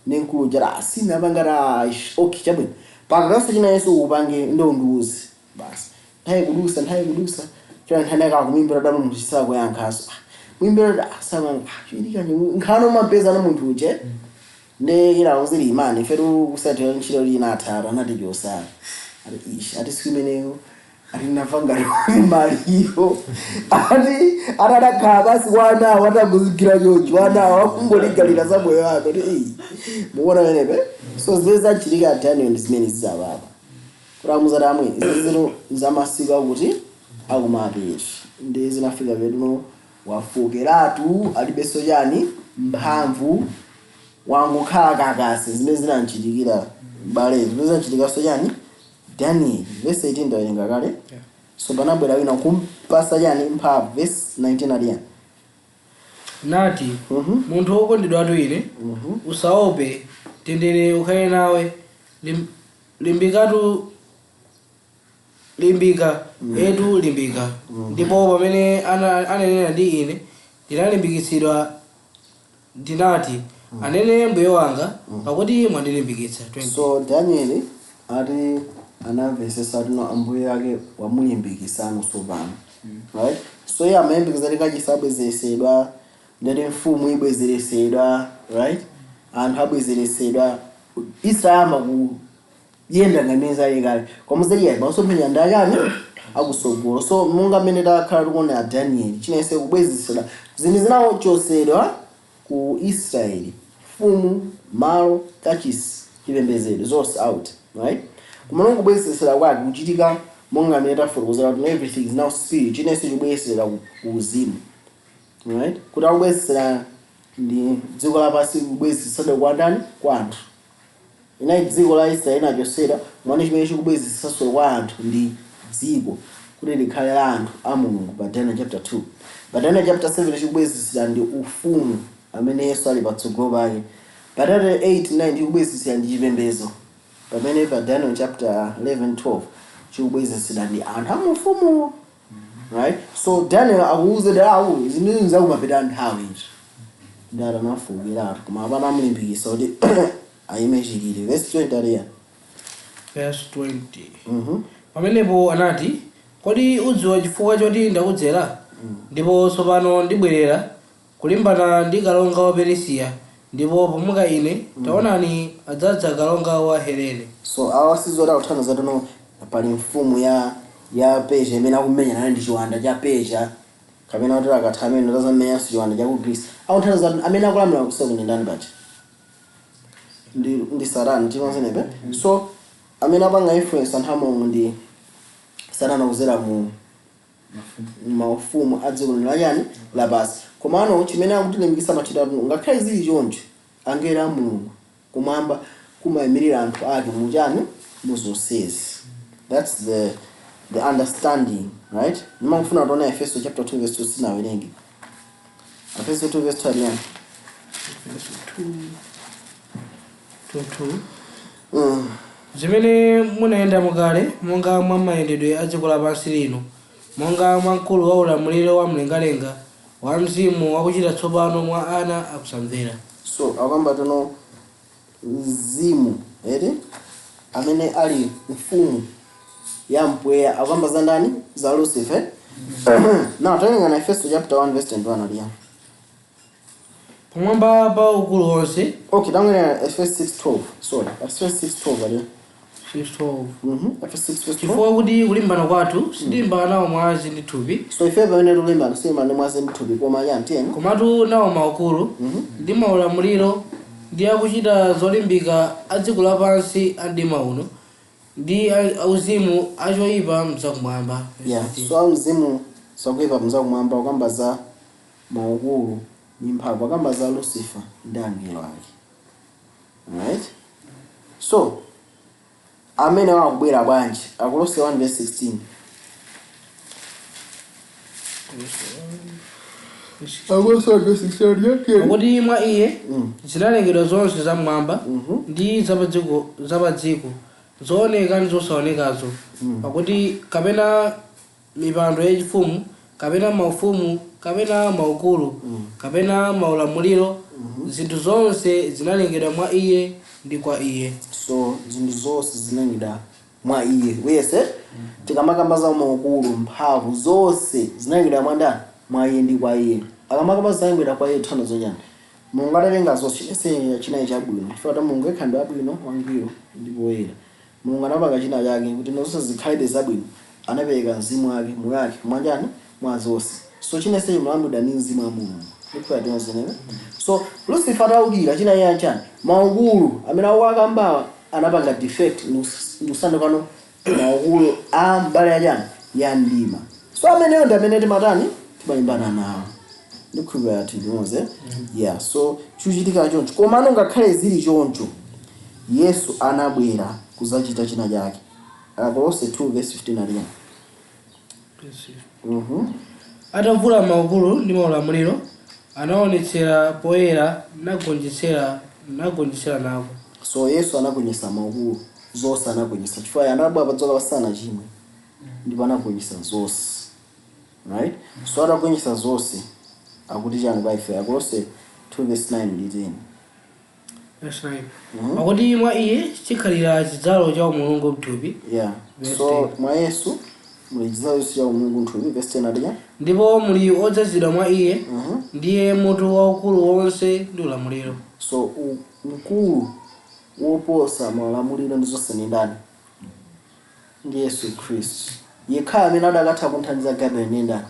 Nenkulu jara sinapanga ra. Okay, chabwino, pakakaso china yesu upange ndo undiuze basi. Nthawi kudusa, nthawi kudusa chona, nthani akakumimbira dano munthu chisakuyankhaso mwimbira asama chiitika nkhano mapeza no munthu uje ndekera uzili imani ifetu kusatira ntchito lina athara anati chosala ati ish, ati siku imeneyo ati ndinamva ngati kuti maliro, ati atadakhala basi wanawo ataguzikira chonchi, wanawo akungoligalira za moyo wake kuti "Ei, mukuona penepe." So zimene zachitika Daniel ndi zimene zizapapa kuti amuzati amwe zizino zamasiku akuti akumapeto ndi zinafika petuno wafokeratu, alibenso chani? Mphamvu, wangokhala kakasi. Zimene zinamchitikira bale, zimene zinachitikanso chani? Daniel. Verse 18 ndawerenga kale. So panabwera wina kumpasa chani? Mphamvu. Verse 19 ali yani? Nati, "Munthu wokondedwatu ine, usaope, mtendere ukhale nawe. Limbikatu, limbika, etu limbika." Ndipo pamene ananena ndi ine, ndinalimbikitsidwa, ndinati, "Anene mbuye wanga, pakuti mwandilimbikitsa." 20. So Daniel ati anamvesesa tino ambuye ake wamulimbikisano tsopano, right? So iye amayembekeza kuti kachisi abwezeresedwa, ndati mfumu ibwezeresedwa, right? Anthu abwezeresedwa, Israel ama kuyenda ngamene zali kale, koma zali masomphenya ndachani? Akusogolo. So monga mmene takhala tikuona Daniel, chinense kubwezeresedwa, zinthu zinachosedwa ku Israeli. Mfumu, malo, kachisi, chipembedzero, zonse out, right? Kumano kubwezesera kwake kuchitika monga amene tafotokozera kuti everything is now spirit, chinense chikubwezesera ku uzimu, right? Kuti akubwezesera ndi dziko lapansi, kubwezesedwa kwa ndani? Kwa anthu. Inayi dziko la Israeli inachosera mwana, chimene chikubwezesanso kwa anthu ndi dziko kuti likhale la anthu a Mulungu pa Daniel chapter 2. Pa Daniel chapter 7 chikubwezesera ndi ufumu amene Yesu ali patsogolo pake. Pa Daniel 8 9 chikubwezesera ndi chipembedzo, pamene pa Daniel chapter 11 12 chikubwezesera ndi anthu amufumu, right? So Daniel akuuza awu zinthu zakumapita nthawi izi ndi atanafukiratu, koma apana amulimbikitsa kuti ayime chilili. Verse 20 aliya? Verse 20. Pamenepo anati, "Kodi udziwa chifukwa choti ndakudzera? Ndipo tsopano ndibwerera kulimbana ndi kalonga wa Perisiya, ndipo pomuka ine, taonani, adzadza kalonga wa Helene." So awa sizoti akuthandiza tono pali mfumu ya Persia imene akumenyana ndi chiwanda cha Persia, kapena kuti akatha amene tazamenyanso chiwanda cha ku Greece. Akuthandiza kuti amene akulamula kuseko ndi ndani paja? Ndi Satana, tikonzenepe. So amene apanga influence anthu a Mulungu ndi Satana kuzera mu maufumu a dziko lino lachani? Lapasi. Komano chimene akutilimbikitsa machitatu, ngakhale zili choncho, angelo a Mulungu kumwamba kumayimirira anthu ake muchani? Muzonsezi. That's the understanding, right? Nimangofuna kuona Efeso chapter 2 verse 2, sinawerenge. Efeso 2 verse 2 aliyani? 2. 2. Zimene munayendamo kale monga mwa mayendedwe a dziko lapansi lino, monga mwa mkulu wa ulamuliro wa mlengalenga, wa mzimu wakuchita tsopano mwa ana akusamvera. So akamba tono mzimu eti amene ali mfumu ya mpweya, akamba za ndani? Za Lucifer. Now tawerenga na Efeso chapter 1 verse 21 aliyani? Pamwamba pa ukulu wonse. Okay, tangwena Efeso 6:12, sorry, Efeso 6:12 aliya? 6:12. Efeso 6 verse 12. Chifukwa kuti kulimbana kwathu sitilimbana nawo mwazi ndi thupi. So ife pamene tikulimbana sitilimbana ndi mwazi ndi thupi, koma chani? Tiyeni. Komatu nawo maukulu ndi maulamuliro ndi akuchita zolimbika a dziko lapansi a mdima uno, ndi auzimu achoyipa mzakumwamba. Yeah, so auzimu zakuipa mzakumwamba, akamba za maukulu ndi mphamvu, akamba za Lucifer ndi angelo ake, right? So amene wakubwera bwanji? Akolose 1 verse 16. Akolose 1 verse 16. Pakuti mwa iye zinalengedwa zonse zam'mwamba ndi zapadziko, zooneka ndi zosaonekazo, pakuti kapena mipando yachifumu, kapena maufumu, kapena maukulu, kapena maulamuliro, zinthu zonse zinalengedwa mwa iye ndi kwa iye. So zinthu zonse zinalengedwa mwa iye wiyese. Tikamakamba za maukulu, mphamvu, zonse zinalengedwa mwa ndani? Mwa iye ndi kwa iye. Akamakamba zinalengedwa kwa iye, thana zochani? Mulungu atalenga zonse, chonse chinayi chabwino, chifukwa kuti Mulungu yekha ndi wabwino, wangwiro ndipo woyera. Mulungu anapanga china chake kuti zonse zikhalebe zabwino, anapereka mzimu wake, moyo wake mwanjani? Mwa zonse. So chinense chimalamulidwa ndi mzimu wa Mulungu, ndikufa. So Lucifer atawukira china iye chani? Maukulu amene akuwakambawa anapanga defect ndikusandukano maukulu a mbali yachani? Ya mdima. So ameneyo ndi amene timatani? Timalimbana nawo. Ndikhulupirira tilimonze. Yeah, so chikuchitika choncho. Komano ngakhale zili choncho, Yesu anabwera kuzachita china chake. Akolose 2 verse 15 aliyani? Atavula maukulu ndi maulamuliro, anaonetsera poyera, nagonjetsera nako. So Yesu anagonjetsa maukulu zonse, anagonjetsa chifukwa anabwera pa dziko lapansi chimwe ndipo anagonjetsa zonse, right? So atagonjetsa zonse, akuti chani kwa ife? Akolose 2 verse 9 ndi 10. Verse 9. Pakuti mwa iye chikhalira chidzalo cha umulungu mthupi. Yeah. Verse So 10. mwa Yesu muli chidzalo cha umulungu mthupi. Verse 10 adija? Ndipo muli odzazidwa mwa iye, ndiye mutu waukulu wonse ndi ulamuliro. So mkulu woposa maulamuliro ndi zonse ndi ndani? Ndi Yesu Khristu yekhayo. Amene adakatha kunthandiza Gabriel ndi ndani?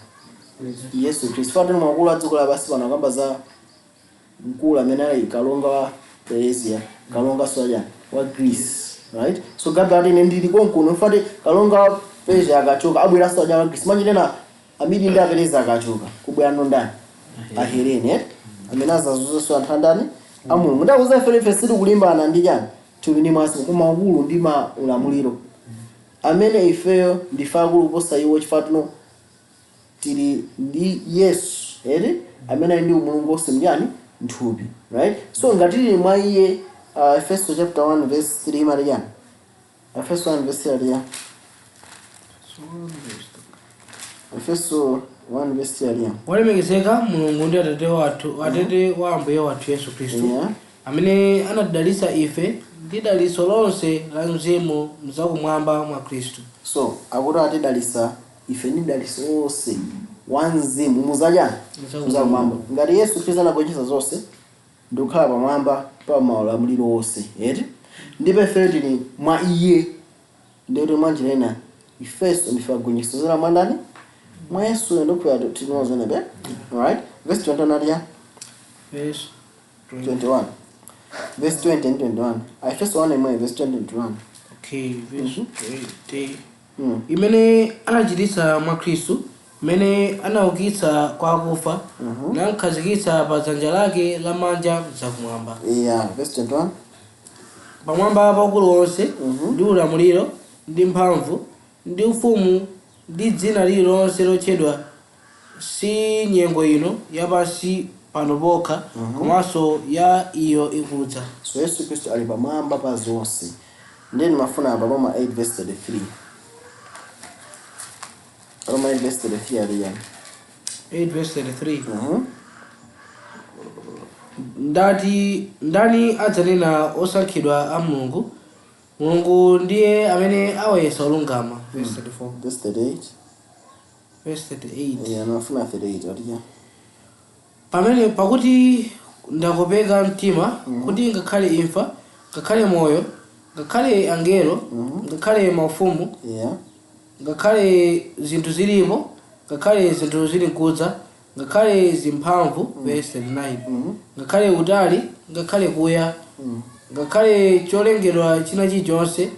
Yesu Khristu. Fatino makulu a dziko lapansi pano akamba za Mkulu amene ali kalonga wa Persia, kalonga soja wa Greece, right? So Gabriel ati, "Ine ndili konkuno." Mfati kalonga wa Persia akachoka, abwera soja wa Greece. Manjitena Amidi ndi Aperezi akachoka, kubwera ndani? Ahelene, eh? Amene azazunzanso anthu andani? A Mulungu. Ndakuza ife sitikulimbana ndi chani? Thupi ndi mwazi, koma ukulu ndi ma ulamuliro amene ifeyo ndife akulu kuposa iwo, chifukwa tino tili ndi Yesu ere amene ali ndi umulungu wonse mchani? Mthupi, right? So ngati tili mwa iye, Efeso chapter 1 verse 3 imati chani? Efeso 1 verse 3 aliya? Efeso 1 verse 3 aliya? Wolemekezeka Mulungu ndi Atate wathu, Atate wa Ambuye wathu Yesu Khristu, amene anatidalitsa ife ndi dalitso lonse la mzimu mzakumwamba mwa Khristu. So akuti atidalitsa ife ndi dalitso lonse wa mzimu muzachani? Mzakumwamba. Ngati Yesu Khristu anagonjetsa zonse ndikukhala pamwamba pa maulamuliro onse, eti, ndipo ife tili mwa iye, ndikuti mwanjira ina ifenso ndife agonjetsa zera mwa ndani? Mwa Yesu. Ndikuya tinozenebe, alright? Verse 21 aliya? Verse 21, verse 20 and 21. Efeso 1 imwe, verse 20 and 21. Okay, verse 20. Imene anachititsa mwa Khristu, imene anaukitsa kwa akufa, namkhazikitsa pa dzanja lake lamanja zakumwamba, Yeah, verse 21. Pamwamba pa ukulu wonse ndi ulamuliro ndi mphamvu ndi ufumu ndi dzina lililonse lotchedwa, si nyengo ino yapansi pano pokha, komanso ya iyo ikudza. So Yesu Khristu ali pamwamba pa zonse. Ndiye ndimafuna apa Roma 8 verse 33. Roma 8 verse 33 aliya? 8 verse 33. Mhm. Ndati, ndani adzanena osankhidwa a Mulungu? Mulungu ndiye amene awayesa olungama. Verse 34. Verse 38. Verse 38. Yeah, ndimafuna 38 aliya? Pamene pakuti ndakopeka mtima kuti ngakhale imfa, ngakhale moyo, ngakhale angelo, ngakhale maufumu, ngakhale zinthu zilipo, ngakhale zinthu zili nkudza, ngakhale zimphamvu, verse 39, ngakhale utali, ngakhale kuya, ngakhale cholengedwa china chilichonse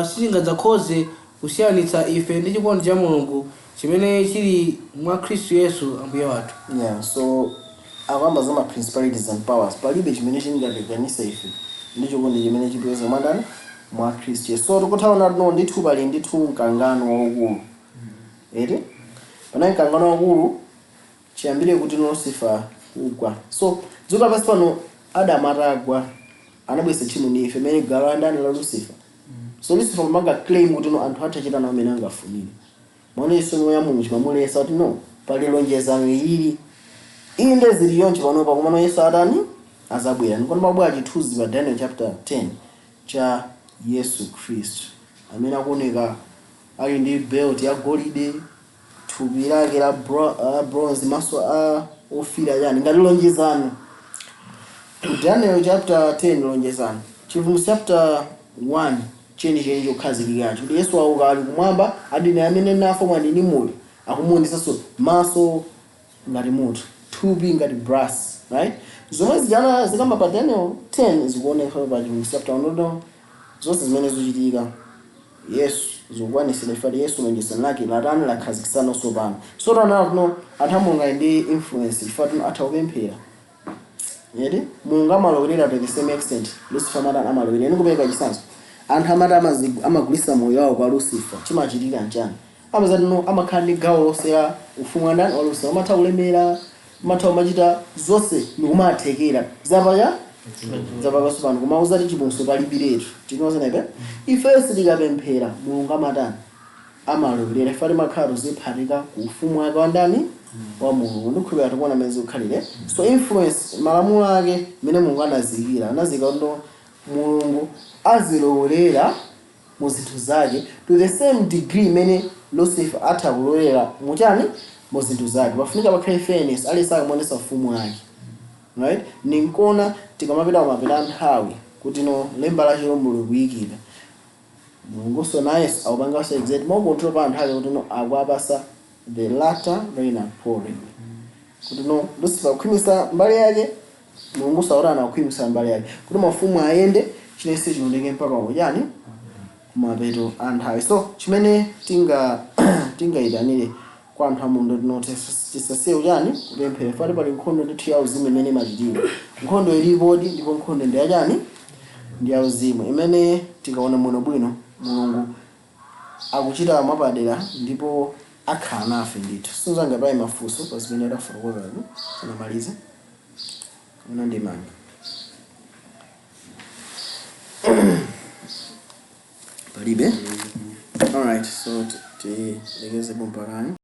sichingadzakhoze kusiyanitsa ife ndi chikondi cha Mulungu chimene chili mwa Khristu Yesu Ambuye wathu. Yeah, so akuyamba za ma principalities and powers. Palibe chimene chingatilekanitse ife ndi chikondi chimene chipeza mwandani? Mwa Khristu Yesu. So tikuthaona tino ndithu pali ndithu mkangano waukulu, eti? Panali mkangano waukulu chiyambire kuti Lucifer kugwa. So dziko lapansi pano, Adamu atagwa, anabweretsa tchimo ndi ife imene gawo la ndani? La Lucifer. So Lucifer amanga claim kuti no, anthu athachita nawo amene angafunire. Mwana chisomo ya Mulungu chimamulesa kuti no, pali lonjezano ilili. Inde, zili yonse panopa, komano Yesu atani? Azabwera. Ndikono pabwera chithunzi pa Daniel chapter 10 cha Yesu Khristu amene akuoneka ali ndi belt ya golide, thupi lake la bronze, maso a ofira chani, ngati lonjezano. Ku Daniel chapter 10 lonjezano, Chivumbulutso chapter 1 chenicheni chokhazikikacho kuti Yesu auka, ali kumwamba, adine amene nafa mwani moyo, akumuonesanso maso ngati moto, thupi ngati brass, right? Zomwe zijana zikamba pa Daniel 10 zikuoneka pa Chivumbulutso chapter 1. No, zonse zimene zikuchitika Yesu zikukwanisira chifukwa Yesu lonjezano lake latani? Lakhazikisana pano. So taona kuno anthu a Mulungu ali ndi influence chifukwa tino atha kupemphera, eti? Mulungu amalowerera to the same extent Lucifer amatani? Amalowerera. Ndikupereka chitsanzo, anthu amati amagulitsa moyo wawo kwa Lucifer, chimachitika nchani? Amazati no, amakhala ndi gawo lonse la ufumu wa ndani? Wa Lucifer. Amatha kulemera, amatha kumachita zonse ndikumathekera zapacha zapakaso pano, koma uzati chipulumutso palibiretu. Tinozenepe ifenso tikapemphera, Mulungu amatani? Amalowerera. Ife timakhala tuziphatika ku ufumu wake wa ndani? Wa Mulungu. Ndikhulupirira tikuona mmene zikukhalire. So influence, malamulo ake mmene Mulungu anazikira, anazika kuti Mulungu azilowerera mu zinthu zake to the same degree imene Lucifer atha kulowera muchani? Mu zinthu zake. Pafunika pakhale fairness, aliyense akamuonesa ufumu wake, right? Ninkona tikamapita kumapita nthawi kuti no, lemba la chilombo likuyikira, Mulunguso nayenso akupanganso exert more control pa anthu ake kuti no, akuapasa the latter rain and pouring. Kuti no, Lucifer kukhwimisa mbali yake, Mulungu sautana kukhwimisa mbali yake kuti mafumu ayende, chinense chilondeke mpaka kuchani, kumapeto a nthawi. So chimene tingayitanire kwa anthu amundo tino, tisasiye kuchani, kupemphera. Fati pali nkhondo ndithu ya uzimu imene imachitika. Nkhondo ilipodi, ndipo nkhondo ndi yachani? Ndi ya uzimu, imene tikaona bwino bwino Mulungu akuchita mwapadera ndipo akhala nafe ndithu. Sinzanga pali mafunso pa zimene tafotokozazo sanamalize kapena ndimanga? Palibe. Alright, so tilekeze mpakani.